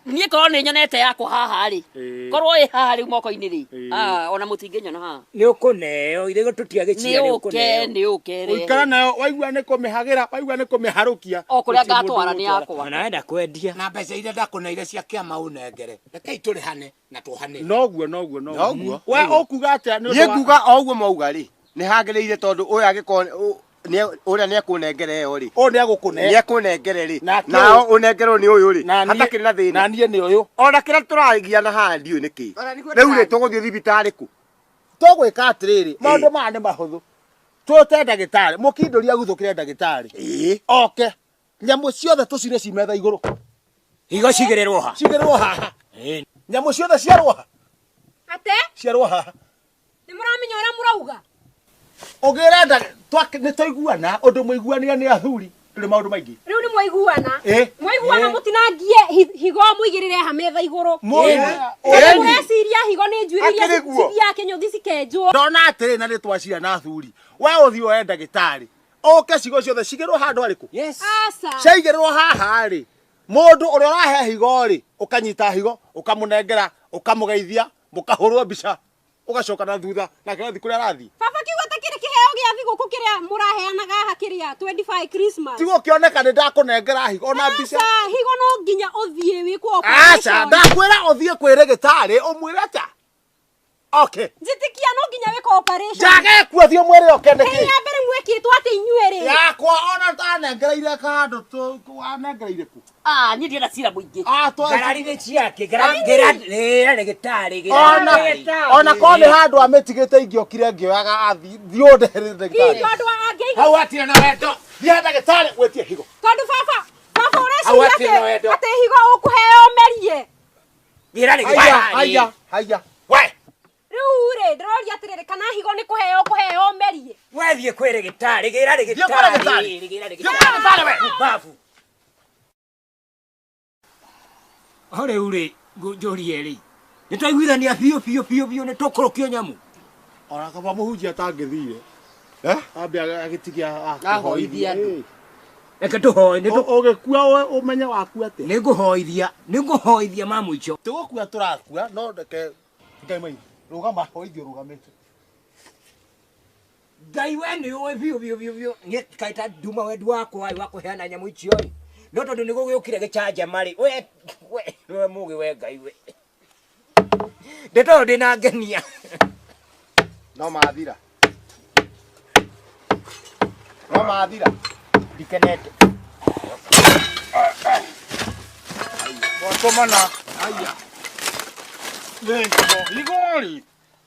Niĩ korwo nĩ nyonete yakwa haha rĩ Ĩĩ. korwo ĩ haha rĩu moko-inĩ rĩ Ĩĩ. ah, ona mũtingĩnyona haha Nĩ ũkũneo, ithe tũtiagĩcira nĩ nĩ ũke ũkũneo. nĩ ũke Ũikara nayo waigua nĩ kũmĩhagĩra waigua nĩ kũmĩharũkia. O kũrĩa Gũtirĩ mũndũ ngatwara nĩ ũgũtwara. yakwa. Ona wenda kwendia. Na mbeca iria ndakũneire cia kĩama ũnengere. Rekei tũrĩhane na tuohanĩre. Noguo noguo Noguo. We ũkuga atĩa nĩ ũndũ Niĩ wa- nguga o ũguo mwauga rĩ nĩ hagĩrĩire tondũ ũyũ angĩkorwo ũrĩa nĩ ekũnengera ĩyo rĩ Ũyũ nĩ egũkũne. nĩ ekũnengere rĩ Nake nao ũyũ- ũnengerwo nĩ ũyũ rĩ Na niĩ- hatakĩrĩ na thĩna na niĩ nĩ ũyũ. Ona kĩrĩa tũragiana haha ndiũĩ nĩ kĩ Ona nĩguo rĩu rĩ ndĩragia. tũgũthiĩ thibitarĩ kũ Tũgwĩka atĩrĩrĩ maũndũ maya nĩ mahũthũ. Tũte ndagĩtarĩ mũkindũri aguthũkĩre ndagĩtarĩ oke nyamũ ciothe tũcire ci metha igũrũ Higo cigĩrĩrwo ha. cigĩrĩrwo haha nyamũ ciothe ciarwo ha Ate ciarwo haha nĩ mũramenya ũrĩa mũrauga ũngĩrenda nĩ twaiguana ũndũ mũiguanĩre nĩ athuri ndũrĩ maũndũ maingĩ rĩu nĩ mwaiguana Ĩ. mwaiguana Ĩ. mũtinangie higo mũigĩrĩre ha metha igũrũ Mũĩ- Tondũ Ĩni. mũreciria higo nĩ njuĩrĩ iria Akĩrĩ guo. cithiaga kĩnyũthi cikenjwo ndona atĩrĩ na nĩ twacira na athuri we ũthiĩ woe ndagĩtarĩ ũke cigo ciothe cigĩrwo handũ harĩkũ aca ciaigĩrĩrwo haha rĩ mũndũ ũrĩa ũrahe higo rĩ ũkanyita higo ũkamũnengera ũkamũgeithia mũkahũrwo mbica ũgacoka na thutha nake agathiĩ kũrĩa arathiĩ baba kiugo ta kĩrĩ kĩheo gĩa thigũkũ kĩrĩa mũraheanaga haha kĩrĩa 25 Christmas tigo kĩoneka nĩ ndakũnengera higo ona mbica aca higo no nginya ũthiĩ wĩkwo aca operation. ndakwĩra ũthiĩ kwĩ rĩgĩtarĩ ũmwĩre ata okay njĩtĩkia no nginya wĩkwo operation njage kuo thiĩ ũmwĩre oke nĩkĩ kĩrĩa mbere mwĩkĩtwo atĩ inyuĩ rĩ yakwa ona anengereire kandũ anengereire kũ Ah, niĩ ndienda cira mũingĩ Ah, twa- Ngarari nĩ ciake, ngĩra ndagĩtarĩ, gĩra ona ndagĩtarĩ. ona korwo nĩ handũ amĩtigĩte ingĩokire ngĩoyaga athiĩ thiĩ ũndehere ndagĩtarĩ tondũ angĩ Hau hatirĩ na wendo. thiĩ he ndagĩtarĩ wĩtie higo tondũ baba baba Hau ũreciria hatirĩ na atĩ wendo. atĩ higo ũkũheo ũmerie Gĩra haya ndagĩtarĩ. haya haya We. rĩu rĩ ndĩroria atĩrĩrĩ kana higo nĩ kũheo ũkũheo ũmerie Wethiĩ kwĩ ndagĩtarĩ, gĩra Thiĩ kwĩ ndagĩtarĩ. ndagĩtarĩ, gĩra Thiĩ kwĩ ndagĩtarĩ we. Mbabu. Ho rĩu rĩ, ngũnjũrie rĩ, nĩ twaiguithania biũ biũ biũ biũ nĩ tũkũrũkio nyamũ. ona kaba mũhunjia atangĩthire ambe agĩtigia Ahoithie andũ. Reke tũhoe, nĩ tũ- ũgĩkua ũmenye waku atĩa nĩ ngũhoithia, nĩ ngũhoithia ma mũico. tũgũkua tũrakua no reke ngai mai rũgama hoithio rũgamĩte Ngai we nĩ ũĩ biũ biũ biũ biũ niĩ kaĩ ta nduma wendi wakwa ĩ wa kũheana nyamũ icio ĩ no tondũ nĩ gũgĩũkire gĩcanjama rĩ we we nĩwe mũgĩ we Ngai we ndeto ĩyo ndĩna ngenia no mathira no mathira ndikenete Gwakomana. Haya. Nĩ higo. Higo rĩ,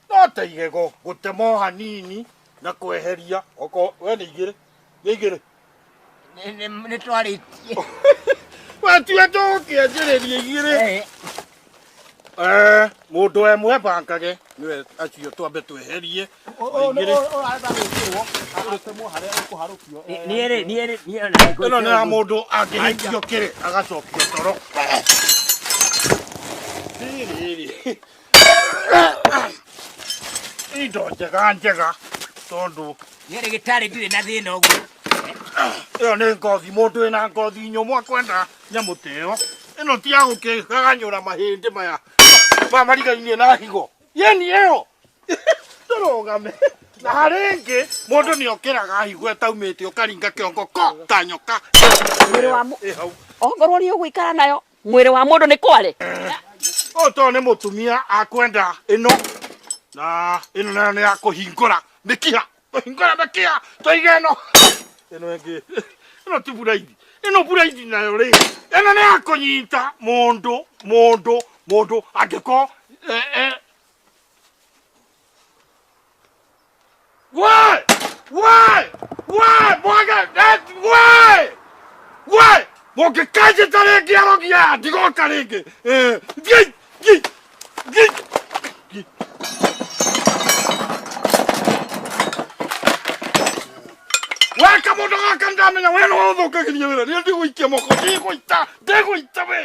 no ta igego gũtema o hanini na kweheria oko we nĩ igĩrĩ nĩ igĩrĩ nĩ twarĩtie we tiwe tũgũkĩanjĩrĩria igĩrĩ Eh, mũndũ ĩmwe bangage nĩwe acio twambe tweherie Igĩrĩ. ũrarenda gwĩkĩrwo atemwo harĩa ũkũharũkio niĩ rĩ niĩ rĩ niĩ ona ĩno nĩ ya mũndũ angĩhĩtio kĩrĩ agacokio toro Rĩrĩ. Indo njega njega tondũ niĩ ndagĩtarĩ ndirĩ na thĩna ũguo ĩyo nĩ ngothi mũndũ wĩna ngothi nyũmũ akwenda nyamũ ta ĩyo ĩno ti ya gũkĩgaganyũra mahĩndĩ maya maya marigainie na higo yeni ĩyo tũrũgame na harĩ ĩngĩ mũndũ nĩ okĩraga higo ĩtaumĩte ũkaringa kĩongo ko ta nyoka Mwĩrĩ wa mũ- Ĩ hau. ongorwo nĩ ũgũikara nayo mwĩrĩ wa mũndũ nĩ kware Ũyũ to nĩ mũtumia akwenda ĩno na ĩno nayo nĩ ya kũhingũra mĩkiha kũhingũra mĩkiha tũige ĩno ĩno ĩngĩ ĩno ti buraithi ĩno buraithi nayo rĩ ĩno nĩ ya kũnyita mũndũ mũndũ mũndũ angĩkorwo eh, eh. We! We! We! Mwage! Eh, We! We! Mũngĩkanjĩta rĩngĩ arogi aya ndigoka rĩngĩ Eh, thiĩi, thiĩi, thiĩi. Kamũndũ gaka ndamenya we nĩwe ũthũkagĩria wĩra. Niĩ ndigũikia moko, ndigũita, ndigũita we.